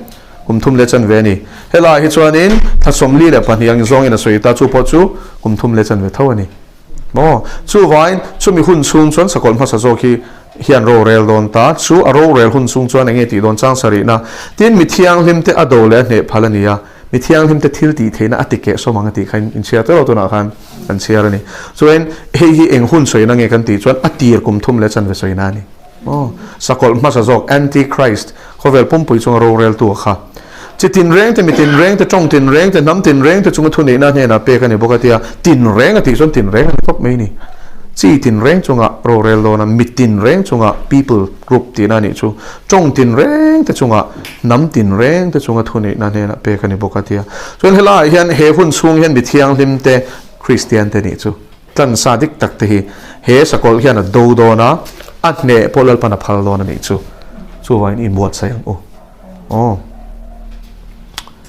Kum thum leh chanve a ni. Helaiah hi chuanin thla 42 ang zawngin a sawi ta, chu pawh chu kum thum leh chanve tho a ni. Maw? Chuvain, chumi hun chhung chuan sakawlh hmasa zawk hi hian rorel dawn ta. Chu a rorel hun chhung chuan eng nge tih dawn chang sarihna? Tin, mi thianghlimte a do leh a hneh phal a ni a, mi thianghlimte thil tih theihna a ti keh sawm ang a tih kha in chhiar teuh lo tunah khan kan chhiar a ni. Chuan, hei hi eng hun sawina nge kan tih chuan a tir kum thum leh chanve sawina a ni. Aw, sakawlh hmasa zawk, Antichrist, khawvel pumpui chunga roreltu a kha. Chi tinreng te, mi tinreng te, tawng tinreng te, hnam tinreng te chunga thuneihna hnenah pek a ni bawk a tia, tinreng a tih chuan tinreng a ni tawp mai ni. Chi tinreng chunga rorel dawn a, mi tinreng chunga people group tihna a nih chu, tawng tinreng te chunga, hnam tinreng te chunga thuneihna hnenah pek a ni bawk a tia. Chuan helaiah hian he hun chhung hian mi thianghlim te, Kristian te nih chu. Tlansa dik tak te hi he sakawlh hian a do dawn a, a hneh pawh Lalpan a phal dawn a nih chu. Chuvangin inbuatsaih ang u. Aw.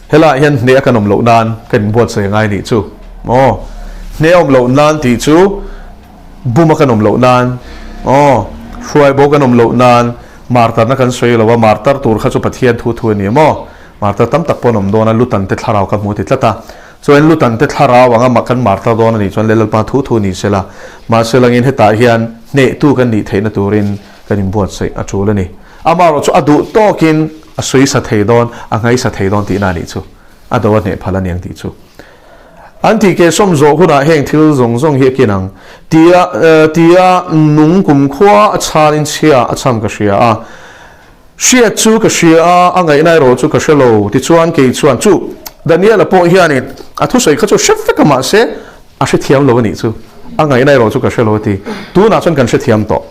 Helaiah hian hneh a kan awm loh nan kan inbuatsaih a ngai nih chu. Aw. Hneh a awm loh nan tih chu bum a kan awm loh nan, aw, hruai bo kan awm loh nan, martarna kan sawi lo a, martar tur kha chu Pathian thu thu a ni maw? Martar tam tak pawh an awm dawn a, Lutan te thlarau ka hmu ti tlat a. Chuan Lutan te thlarau anga mah kan mar ta dawn a nih chuan le Lalpa thu thu ni sela, mahse langin hetah hian hnehtu kan nih theihna turin kan inbuatsaih a tul a ni. Amaherawh chu a duh tawkin a suisa thei dawn, a ngaisa thei dawn tihna a nih chu. A do a hneh phal a niang tih chu. An tih keh sawm zawh hunah heng thil zawng zawng hi a kin ang tia tia nung kumkhua a chhanin chhia a chham ka hria a. Hriat chu ka hria a, a ngaihna erawh chu ka hre lo. Tichuan, kei chuan chu Daniel-a pawh hianin a thusawi kha chu hre vek a, mahse a hrethiam lo a nih chu. A ngaihna erawh chu ka hre lo a ti. Tunah chuan kan hrethiam tawh.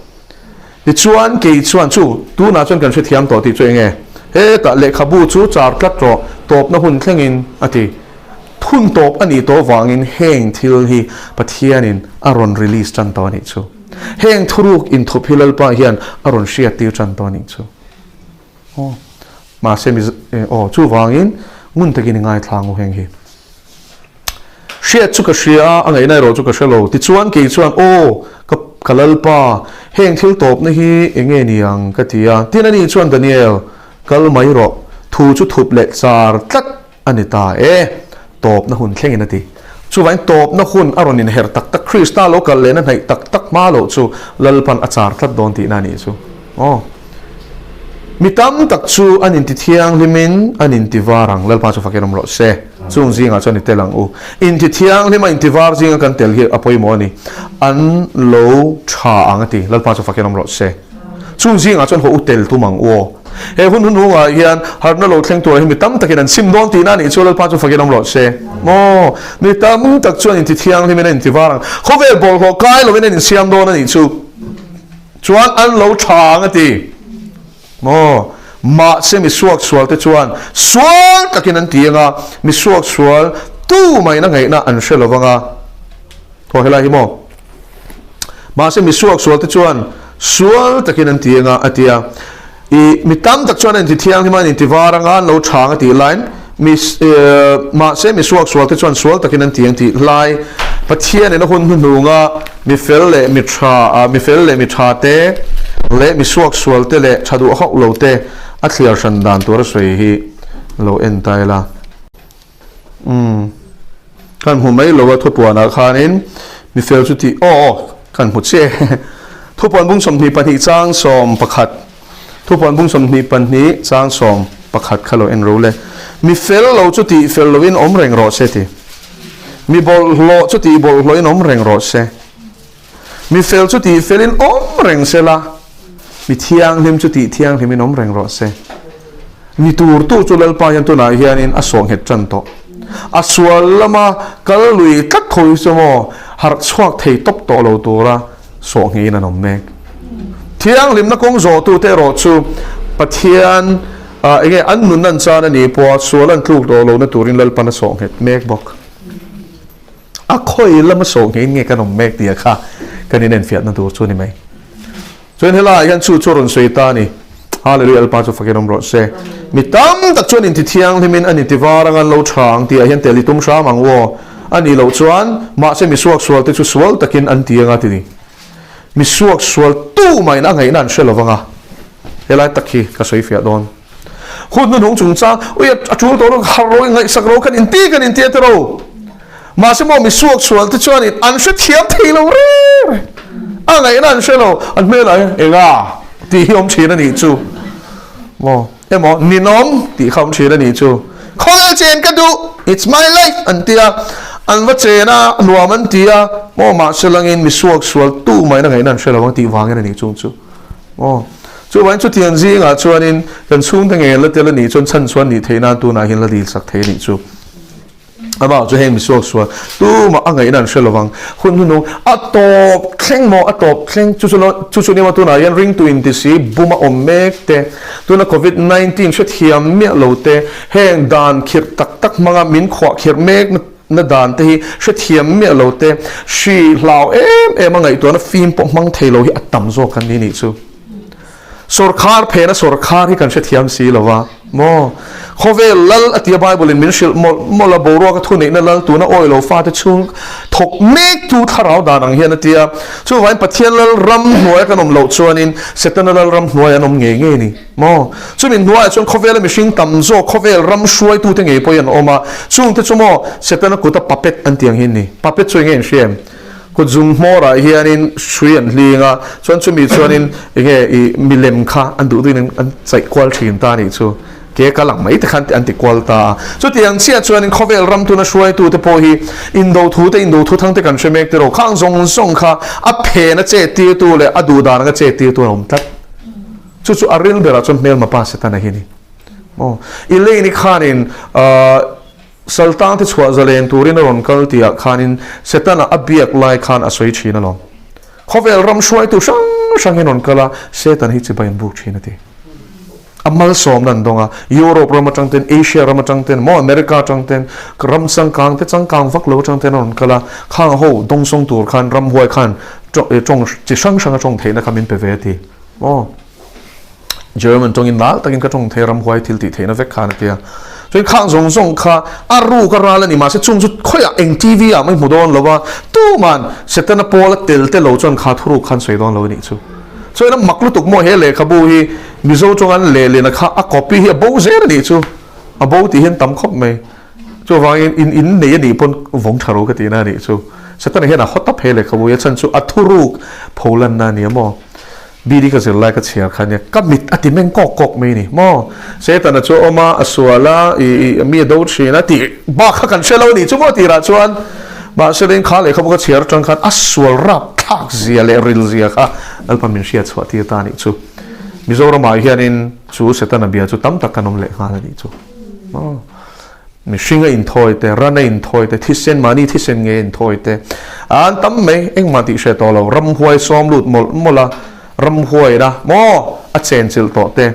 Tichuan, kei chuan chu tunah chuan kan hrethiam tawh tih chu eng nge? Hetah lehkhabu chu char tlat rawh, tawpna hun thlengin a ti. Hun tawp a nih tawh vangin heng thil hi Pathianin a rawn release tan tawh a nih chu. Heng thuruk inthup hi Lalpa hian a rawn hriat tir tan tawh a nih chu. Aw, mahse mi aw, chuvangin ngun takin i ngaithla ang u heng hi. Hriat chu ka hria a, a ngaihna erawh chu ka hre lo. Tichuan kei chuan, Aw, ka ka Lalpa, heng thil tawpna hi eng nge ni ang? ka ti a. Tin ani chuan, Daniel, kal mai rawh, thu chu thup leh char tlat A ni ta e, tawpna hun thlengin a ti. Chuvangin tawpna hun a rawn inher tak tak, Krista lo kal lehna hnaih tak tak hma loh chu Lalpan a char tlat dawn tihna a nih chu. Aw. Mi tam tak chu an intithianghlimin an intivar ang, Lalpa chu fakin awm rawh se. Chung zingah chuan i tel ang u. Intithianghlim a intivar zinga kan tel hi a pawimawh a ni. An lo tha ang a ti, Lalpa chu fakin awm rawh se. Chung zingah chuan haw u tel tum ang u aw. He hun hunhungah hian harhna lo thleng turah hi mi tam takin an sim dawn tihna a nih chu Lalpa chu fakin awm rawh se. Maw? Mi tam tak chuan inti thianghlimin an inti var ang. Khawvel bawlhhlawh kai lovin an insiam dawn a nih chu. Chuan an lo tha ang a ti. Maw? Mahse mi suaksual te chuan sual takin an ti ang a, mi suaksual tu maina ngaihna an hre lo vang a. Aw helai hi maw? Mahse mi suaksual te chuan sual takin an ti anga a ti a. I mi tam tak chuan an inti thianghlim a, an inti var anga, an lo chhang a tih laiin mi mahse mi suaksual te chuan sual takin an ti ang tih lai Pathianin a hun hnuhnunga mi fel leh mi tha mi fel leh mi tha te leh mi suaksual te leh tha duh hauh lo te a thliar hran dan tur a sawi hi lo en ta ila. Umm kan hmu mai lo a thupuanah khanin mi fel chu tih aw aw kan hmu che. Thupuan bung 22 chang 11. Thupuan bung 22 chang 11 kha lo en ro le. Mi fel lo chu tih fel loin awm reng rawh se ti. Mi bawlhhlawh chu tih bawlhhlawhin awm reng rawh se. Mi fel chu tih felin awm reng se la, mi thianghlim chu tih thianghlimin awm reng rawh se. Mi tur tu chu Lalpa hian tunah hianin a sawh nghet tan tawh. A sual lama kal lui tlat tho hi chu maw harh chhuak thei tawp tawh lo tura sawh ngeiin an awm mek. Thianghlimna kawng zawhtute erawh chu Pathian enge an nun an chan a nih pawha sual an tluk tawh lohna turin Lalpan a sawh nghet mek bawk. A khawi lama sawh ngeiin nge kan awm mek tia kha kan inenfiahna tur chu a ni mai. Chuan helaiah hian chu chu a rawn sawi ta a ni. Hallelujah Lalpa chu fakin awm rawh se. Mi tam tak chuan inti thianghlimin an inti var anga an lo tha ang tihah hian tel i tum hram ang aw. A nih loh chuan mahse mi suaksual te chu sual takin an ti anga ti ni. Mi suaksual tu mahin a ngaihna an hre lo vang a. Helai tak hi ka sawi fiah dawn. Hun hnuhnung chungchang, ui a tul tawh lo, harh ro, ngaihsak ro, kan inti kan inti a ti ro. Mahse maw mi suaksual te chuanin an hre thiam thei lo reng reng. A ngaihna an hre lo, an hmelah hian enga tih hi awm thin a nih chu. Maw emaw ninawm tih kha awm thin a nih chu. Khawvel chen ka duh, it's my life an ti a, an va chen a, nuam an ti a, maw mahse langin mi suaksual tu mahin a ngaihna an hre lo ang tih vangin a nih chung chu. Aw, chuvangin chutiang zingah chuanin kan chhungte ngei la tel a nih chuan chhan chuan nih theih nan tunah hian la dil sak thei a nih chu. Amah chu heng misuak sual tumah a ngaihna an hre lovang. Hun hnunung a tawp thleng maw a tawp thleng chu chu chu chu nia tunah hian ringtu inti si bum a awm mek te, tuna covid 19 hrethiam miah lo te, heng dan khirh tak tak hmanga min khuah khirh mek na Na dan te hi hrethiam miah lo te, hri hlau em em a ngaihtuahna fim pawh hmang thei lo hi a tam zawk kan ni nih chu. Sawrkhar phena sawrkhar hi kan hrethiam si lo va maw? Khawvel lal a tia Bible in min hrilh mawlh mawlh a, boruak a thuneihna lal tuna awi lo fate chhung thawk mek tu thlarau dan ang hian a tia. Chuvangin Pathian lal ram hnuaia kan awm loh chuanin Setana lal ram hnuai an awm ngei ngei ni. Maw? Chumi hnuaiah chuan khawvela mihring tam zawk, khawvel ram hruaitute ngei pawhin an awm a. Chungte chu maw Setana kuta puppet an tih ang hi an ni. Puppet chu enge in hria em? Kut zung hmawrah hianin hrui an hling a, chuan chumi chuanin enge i milem kha an duh duhin an chaih kual thin ta a nih chu. Ke kal ang mai te khan an ti kual ta a. Chutiang chiah chuanin khawvel ram tuna hruaitute pawh hi indo thu te, indo thu thang te kan hre mek tiraw, khang zawng zawng kha a phen a chet tirtu leh a duh dan anga chet tirtu an awm tlat. Chu chu a ril berah chuan hmelma pa Setana hi a ni. Aw, Elaine-i khanin Saltang te chhuah zalen turin a rawn kal tihah khanin Setana a biak lai khan a sawi thin alawm. Khawvel ram hruaitu hrang hrangin rawn kal a, Satan hi chibai an buk thin a ti. A malsawmna an dawng a, Europe ram atang ten, Asia ram atang ten, maw America atang ten, ram changkang te changkang vak lo atang ten a rawn kal a, khang ho dawngsawng tur khan ramhuai khan tawng chi hrang hrang a tawng theihna kha min pe ve a ti. Aw. German tawngin nal takin ka tawng thei ramhuai thil tih theihna vek khan a tia. Chuan khang zawng zawng kha a ruk a ral a ni mahse chung chu khawiah eng TV ah mai hmu dawn lo a, tuman Setana pawl a tel te lo chuan kha thuruk khan sawi dawn lo a nih chu. Chuan a mak lutuk maw he lehkhabu hi Mizo tawng an lehlin a kha a copy hi a bo zel a nih chu. A bo tih hian tam khawp mai. Chuvangin in in nei a nih pawn vawng tha ro ka tihna a nih chu. Setana hian a hawt tap he lehkhabu hi a chhan chu a thuruk pholanna a ni a maw. Bidi ka zirlai ka chhiar kha nia ka mit a ti meng kawk kawk mai ni maw. Setana chu a awm a, a sual a, i i mi a do thin a tih bak kha kan hre lo a nih chu maw tirah chuan mahse leng kha lehkhabu ka chhiar atang khan a sual rap thlak zia leh ril zia kha Lalpa min hriat chhuah tir ta a nih chu. Mizoramah hianin chu Setana bia chu tam tak kan awm leh nghal a nih chu. Maw. Mihring a inthawi te, ran a inthawi te, thisen, mahni thisen nge a inthawi te, an tam mai, engmah tih hre tawh lo, ramhuai sawm lut mawlh mawlh a, ramhuai na maw a chen chilh tawh te,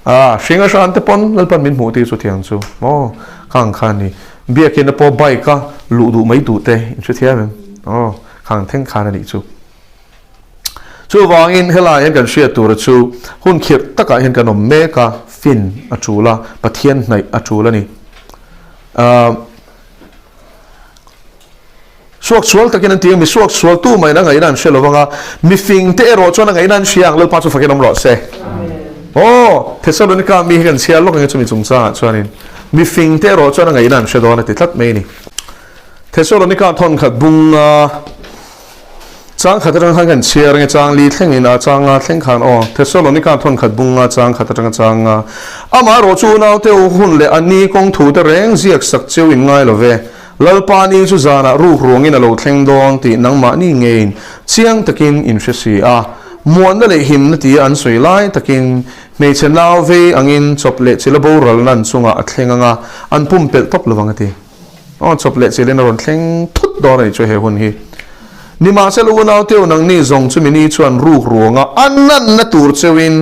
a hring a hran te pawn Lalpan min hmuh tir chu thiang chu maw khang kha ni, biakin a pawh bike a luh duh mai duh te in hrethiam em aw khang thleng khan a nih chu. Chuvangin helai hian kan hriat tura chu hun khirh takah hian kan awm mek a, fin a tul a, Pathian hnaih a tul a ni. Ahh Suaksual takin an ti a, mi suaksual tu mahin a ngaihna an hre lo vang a, mifing te erawh chuan a ngaihna an hria ang, Lalpa chu fakin awm rawh se. Aw, Thessalonika mi hi kan chhiar lawk ang e chumi chungchangah chuanin mifing te erawh chuan a ngaihna an hre dawn a ti tlat mai a ni. Thessalonika thawnkhat bunga. Chang khat atang khan kan chhiar nge chang li thleng in a chang nga thleng khan aw Thessalonica thawn khat bung nga chang khat atanga chang nga Amaherawh chu unaute u hun leh a ni kawng thu te reng ziak sak cheu in ngai lo ve. Lalpa ni chu zanah ruk ruangin a lo thleng dawn tih nangmahni ngeiin chiang takin in hre si a. Muanna leh himna tia an sawi lai takin hmeichhe nau vei angin chawp leh chila boralna an chungah a thleng anga an pumpelh tawp lovang a ti. Aw chawp leh chilin a rawn thleng thut dawn a nih chu he hun hi. Nimahsela unau teu nangni zawng chumi ni chuan ruk ruanga a nanna tur cheuin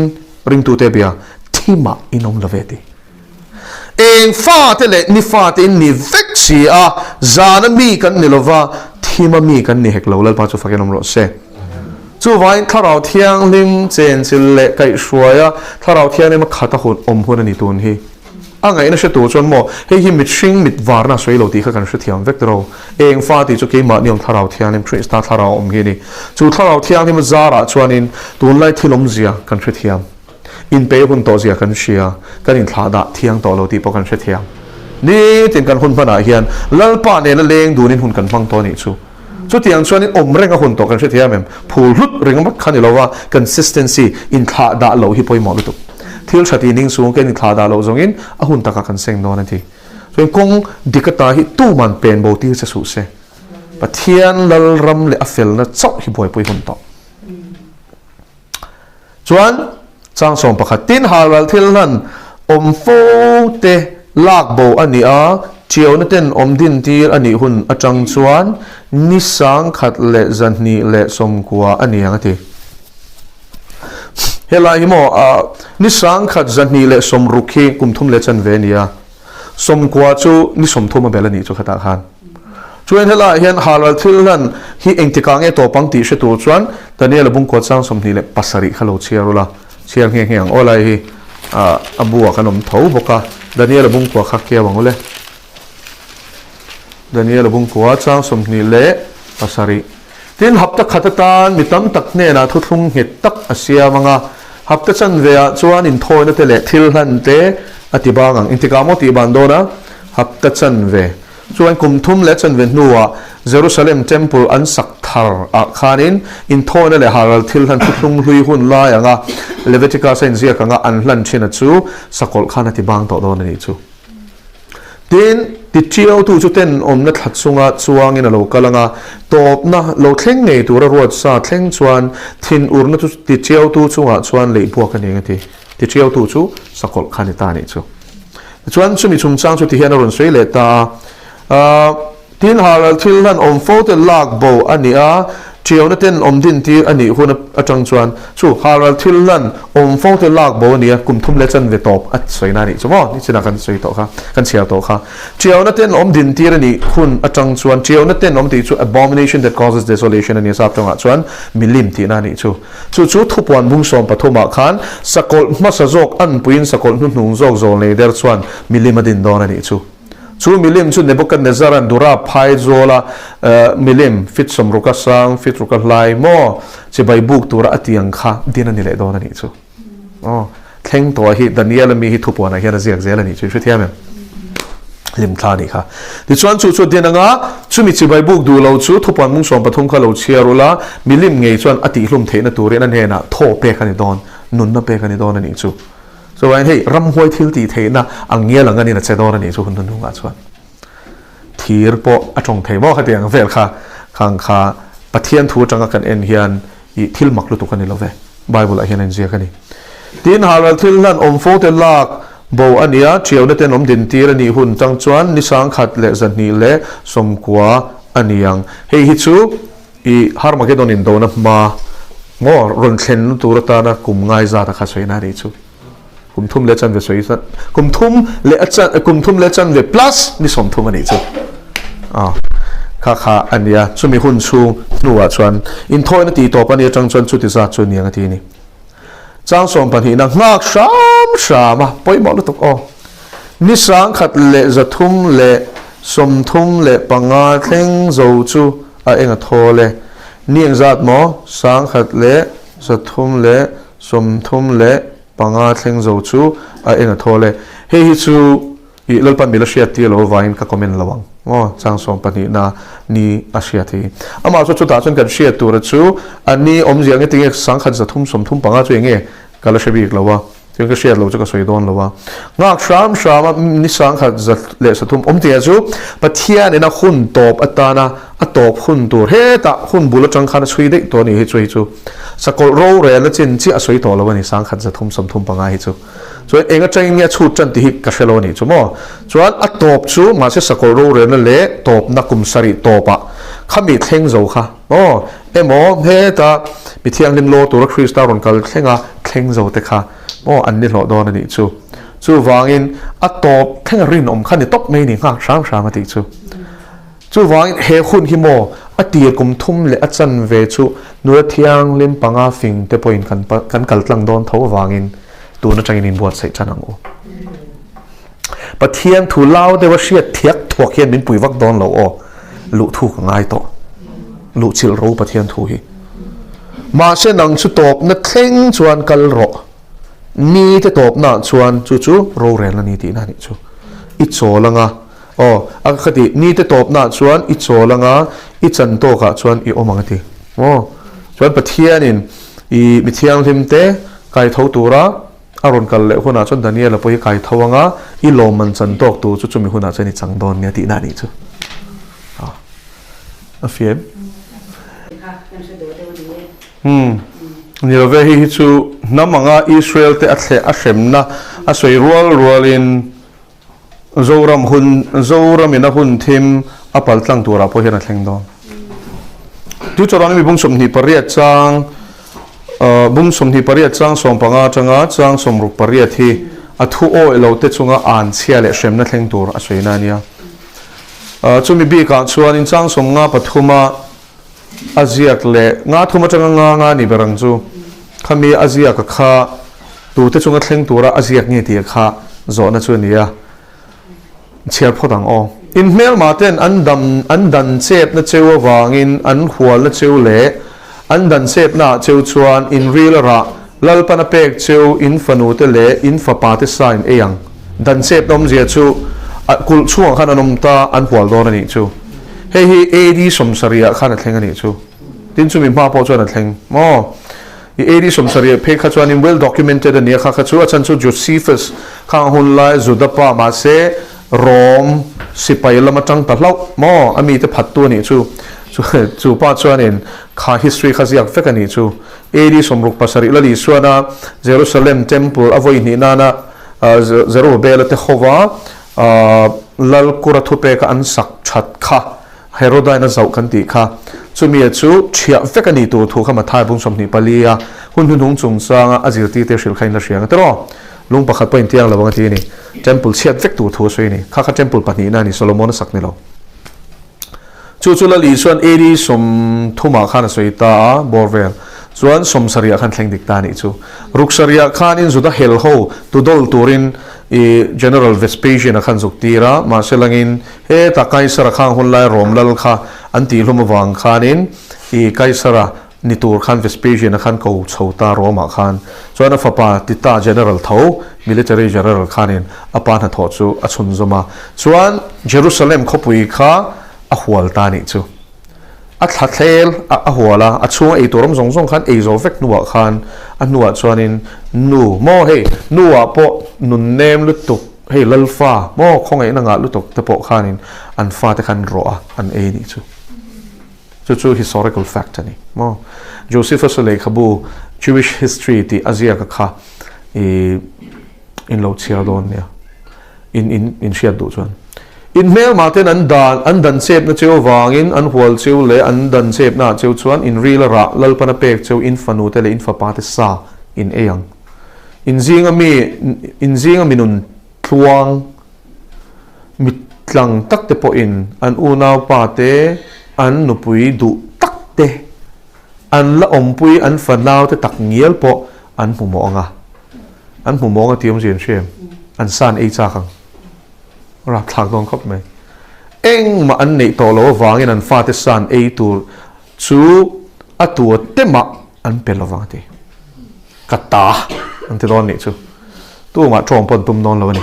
ringtute bia thimah in awm lo ve ti. Eng fate leh ni fate in ni vek si a, zana mi kan ni lova, thima mi kan ni hek lo, Lalpa chu fakin awm rawh se. Chuvain Thlarau Thianghlim chenchil leh kaihhruaia Thlarau Thianghlim a khat a hun awm hun a ni tun hi. A ngaihna hre tur chuan maw, hei hi mithring mit varna a sawi lo tih kha kan hrethiam vek tiro. Eng fa tih chu keimahni awm Thlarau Thianghlim, Krista Thlarau awm hi a ni. Chu Thlarau Thianghlim a zarah chuanin tunlai thil awmzia kan hrethiam. Inpei hun tawh zia kan hria, kan inthlah dah thiang tawh lo tih pawh kan hrethiam. Nitin kan hun hmanah hian Lalpa nena leng dunin hun kan hmang tawh a nih chu. Chutiang chuanin awm reng a hun tawh kan hrethiam em? Phul hlut ringawt kha ni lova consistency, inthlah dah loh hi pawimawh lutuk. Thil tha tih ning chung kan inthlah dah loh zawngin a hun takah kan seng dawn a ti. Chuan kawng dik ata hi tuman pen bo tir che suh se. Pathian Lalram leh a felna chauh hi buaipui hun tawh. Chuan changsawm pakhat tin halral thil hlan awm fo te lak bo a ni a, chiauna ten awm din tir a nih hun atang chuan ni sangkhat leh zahnih leh sawmkua a ni ang a ti. Helai hi maw ni sangkhat zahnih leh sawmruk hi kum thum leh chanve a ni a. Sawmkua chu ni 30 a bel a nih chu khatah khan. Chuan helaiah hian halral thil hlan hi engtikah nge tawp ang tih hre tur chuan Daniel-a bungkua chang 27 kha lo chhiar ula, chhiar nghe nghe ang aw lai hi a bu ah kan awm tho bawk a, Daniel-a bungkua kha keu ang ule. Daniel-a bungkua chang 27. Tin, hapta khat atan mi tam tak hnenah thuthlung nghet tak a siam ang a, hapta chanve ah chuan inthawina te leh thil hlan te a ti bang ang. Engtikah maw tih ban dawn a? Hapta chanve. Chuan kum thum leh chanve hnuah Jerusalem Temple an sak thar ah khanin inthawina leh halral thil hlan thuthlung hlui hun lai anga Leviticus a inziak anga an hlan thin a chu sakawlh khan a ti bang tawh dawn a nih chu. Tin, tiṭiautu chu tenawmna thla chunga chuangin a lo kal ang a, tawpna lo thleng ngei tura ruat sa thleng chuan thinurna chu tiṭiautu chungah chuan leih buak a ni ang a ti. Tiṭiautu chu sakawlh kha a ni ta a nih chu. Tichuan, chumi chungchang chu tihian a rawn sawi leh ta a. Tin, halral thil hlan awm fo te lak bo a ni a, ṭiauna ten awm din tir a nih hun aṭang chuan chu halral thil hlan awm fo te lak bo a ni a, kum thum leh chanve tawp a sawina a nih chu maw? Nichinah kan sawi tawh kha, kan chhiar tawh kha. Ṭiauna ten awm din tir a nih hun aṭang chuan ṭiauna ten awm tih chu abomination that causes desolation a ni a, sap ṭawngah chuan milim tihna a nih chu. Chu chu thupuan bung sawm pathumah khan sakawlh hmasa zawk anpuiin sakawlh hnuhnung zawk zawl nei der chuan milim a din dawn a nih chu. Chu milim chu Nebuchadnezzar-a'n Dura phai zawla milim fit sawmruka sang, fit ruka hlai maw chibai buk tura a tiang kha din a ni leh dawn a nih chu. Aw, thleng tawh hi Daniel-a mi hi thupuanah hian a ziak zel a nih chu, i hrethiam em? Hlimthla a nih kha. Tichuan chu chu a din anga chumi chibai buk duh lo chu thupuan mung 13 kha lo chhiar ula, milim ngei chuan a tihhlum theihna turin a hnenah thaw pek a ni dawn, nunna pek a ni dawn a nih chu. Chuvangin hei ramhuai thil tih theihna ang ngial ang anin a che dawn a nih chu hun hnuhnungah chuan thir pawh a tawng thei maw khatiang vel kha khang kha Pathian thu atanga kan en hian ih thil mak lutuk a ni lo ve Bible ah hian a inziak a ni. Tin halral thil hlan awm fo te lak bo a nia thiauna ten awm din tir a nih hun tang chuan ni sangkhat leh zahnih leh sawmkua a ni ang. Hei hi chu I Harmagedon indona hma maw rawn thlen tur atana kum ngai zat a kha sawi na nih chu. Kum thum leh chanve sawi zat kum thum leh a chan kum thum leh chanve plus ni 30 a nih chu. A kha kha a nia chumi hun chhung hnuah chuan inthawina tih tawp a nih atang chuan chuti zat chu niang a ti a ni. Chang sawmpahnihna nghak hram hram a pawimawh lutuk aw. Ni 1335 thleng zo chu a eng a thawl e. Ni engzat maw? 1335 thleng zo chu a eng a thawl e. Hei hi chu ih Lalpan mila hriat tir lo avangin ka comment lo ang. Maw chang sawmpahnihna ni a hriat hi. Amah chu chutah chuan kan hriat tura chu a ni awmzia nge tinge sangkhat 335 chu enge ka la hre bik lo a, chuan ka hriat lo chu ka sawi dawn lo a. Nghak hram hram a ni 1003 awmzia chu Pathianin a hun tawp atana a tawp hun tur hetah hun bul atang khan a chhui daih tawh a ni hi chu hei chu sakawlh rorelna chin chiah a sawi tawh lo a ni 1335 hi chu. Chuan eng atangin nge a chhut tan tih hi ka hre lo a nih chu maw? Chuan a tawp chu mahse sakawlh rorelna leh tawpna kum sarih tawpah khami thleng zo kha maw? Emaw heta mi thianghlim law tura Krista rawn kal thlenga thleng zo te kha maw an ni hlawh dawn a nih chu. Chuvangin a tawp thlenga rinawm kha ni tawp mai ni nghak hram hram a tih chu. Chuvangin he hun hi maw a tir kum thum leh a chanve chu nula thianghlim panga fing te pawhin kan kan kal tlang dawn tho avangin tun atangin inbuatsaih tan ang u. Pathian thu lau deuha hriat thiak thuak hian min pui vak dawn lo aw, luh thu ka ngai tawh. Luh chilh ro Pathian thu hi. Mahse nang chu tawpna thleng chuan kal rawh. Ni te tawpnaah chuan chu chu rorelna ni tihna a nih chu. I chawl anga. Aw, a ka ti, nite tawpnaah chuan i chawl anga i chan tawkah chuan i awm ang a ti. Aw, chuan Pathianin i mi thianghlimte kai tho tura a rawn kal leh hunah chuan Daniela pawh hi kai tho anga i lawmman chan tawk tur chu chumi hunah chuan i chang dawn nia tihna a nih chu. Aw, a fiam. Umm, ni lo ve, hei hi chu hnam anga Israel te a thleh a hremna a sawi rual rualin Zoram hun, Zoramin a hun thim a pal tlang turah pawh hian a thleng dawn. Deuteronomy bung 28 chang, bung 28 chang 15 atanga chang 68 hi a thu awih lo te chunga an chhia leh hremna thleng tur a sawi na a nia. Chumi bikah chuanin chang 53 a a ziak leh nga thum atanga nga nga ni ber ang chu. Khami a ziak a kha tute chunga thleng tura a ziak nge tih kha zawhna chu a ni a. Chhiar phawt ang aw. In hmelma ten an dam an dan chepna cheu avangin an hualna cheu leh an dan chepna ah cheu chuan in ril a rah Lalpan a pek cheu in fanu te leh in fapa te sa in ei ang. Dan chepna awmzia chu kulh chhungah khan an awm ta an hual dawn a nih chu. Hei hi AD sawmsarih ah khan a thleng a nih chu. Tin chumi hma pawh chuan a thleng maw? I AD sawmsarih phei kha chuanin well documented a nia kha kha chu a chhan chu Josephus khang hun lai Juda pa mahse Rom sipai lam atang ta hlauh maw? A mite phattu a nih chu. Chu pa chuanin kha history kha ziak vek a nih chu. AD 67 la Lisuana Jerusalem Temple a vawi hnih nana Zerubbabel-a te hova Lal kura thupeka an sak that kha Herodain a zauh kan tih kha. Chumia chu thiah vek a nih tur thu kha Mathai bung 24 a hun hnuhnung chungchanga a zirtirte hrilh kha in la hria ang tiraw? Lung pakhat pawh intiang lo ang a ti a ni. Temple chhiat vek tur thu a sawi a ni. Kha kha Temple pahnihna a ni, Solomon a sak ni lo. Chu chu Lal Isua'n AD 30 ah khan a sawi ta a, bawr vel chuan 70 ah khan thleng dik ta a nih chu. Ruksarih ah khan in Juda hel ho tudawl turin i General Vespasian a khan zuk tir a, mahse langin heta Kaisara khang hun lai Rom lal kha an tihhlum avang khanin i Kaisara ni tur khan Vespasian a khan ko chho ta Rome ah khan chuan a fapa Tita General tho Military General khanin a pa hnathawh chu a chhunzawm a, chuan Jerusalem khawpui kha a hual ta nih chu. A thla thlel a a hual a, a chhunga ei tur awm zawng zawng khan ei zawh vek hnuah khan a hnuah chuanin nu maw hei nu ah pawh nun nem lutuk hei lalfa maw khawngaihna ngah lutuk te pawh khanin an fate khan rawh a an ei nih chu. Chu chu historical fact a ni maw. Josephus-a lehkhabu Jewish History tih a ziak a kha i in lo chhiar dawn nia. In in in hriat duh chuan. In hmelmah ten an dan an dan chepna cheu avangin an hual cheu leh an dan chepna ah cheu chuan in ril a rah Lalpan a pek cheu in fanu te leh in fapa te sa in ei ang. In zinga mi in zinga mi nun tluang Mitlang tak te pawhin an unaupa te, an nupui duh tak te, an la awmpui an fanau te tak ngial pawh an hmu mawh ang a. An hmu mawng a ti awmzia an hria em? An san ei chak ang. Rapthlak dawn khawp mai. Engmah an neih tawh loh avangin an fate san ei tur chu a tua te mah an pe lovang a ti. Ka ta an ti dawn nih chu. Tumah tawng pawh an tum dawn lo a ni.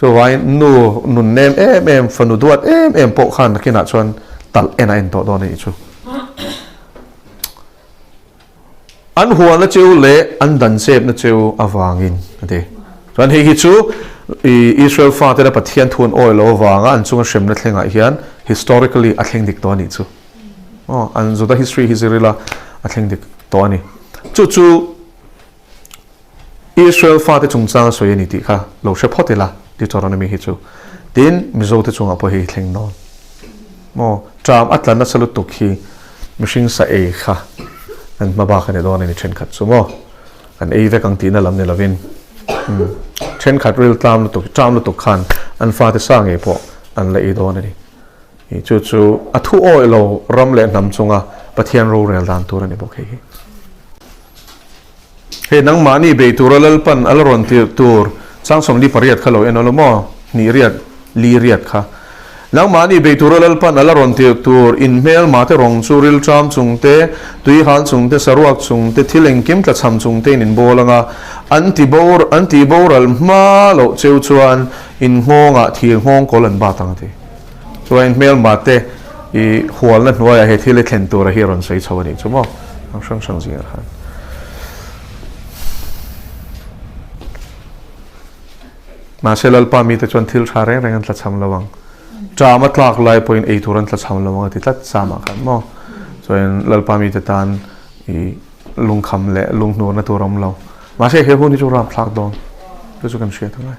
Chuvangin nu nun nem em em, fanu duat em em pawh khan nakinah chuan talh en a en tawh dawn a nih chu. An hualna cheu leh an dan chepna cheu avangin a ti. Chuan hei hi chu Israel fatena Pathian thu an awi lo avanga an chunga hremna thlengah hian historically a thleng dik tawh a nih chu. Aw, an Juda history hi zir ila a thleng dik tawh a ni. Chu chu Israel fate chungchang a sawi a ni tih kha lo hre phawt ila Deuteronomy hi chu. Tin, Mizote chungah pawh hei thleng dawn. Maw, ṭam a tla nasa lutuk hi mihring sa ei kha an hma bak a ni dawn a ni ṭhenkhat chu maw. An ei vek ang tihna lam ni lovin ṭhenkhat ril tlam lutuk, ṭam lutuk khan an fate sa ngei pawh an la ei dawn a ni. Chu chu a thu awih lo ram leh hnam chunga Pathian rorel dan tur a ni bawk hei hi. Hei nangmahni bei tura Lalpan a la rawn tirh tur chang 48 kha lo en aw maw? Hnih riat, li riat kha. Nangmahni bei tura Lalpan a la rawn tirh tur inhmelma te rawng chu rilṭam chung te, tuihal chung te, saruak chung te, thil engkim tlachham chung te in inbawl ang a, an ti bor, an tih boral hma loh cheu chuan in nghawngah thir nghawng kawl an bat ang a ti. Chuan hmelma te i hualna hnuaiah he thil i thlen tura hi a rawn sawi chho a nih chu maw? Ang hrang hrang zingah khan. Mahse Lalpa mite chuan thil tha reng reng an tlachham lo ang. Ṭam a tlak lai pawhin ei tur an tlachham lo ang a ti tlat Samah khan maw? Chuan Lalpa mite tan i lungkham leh lunghnurna tur a awm lo. Mahse he hun hi chu rapthlak dawn. Chu chu kan hriat angai.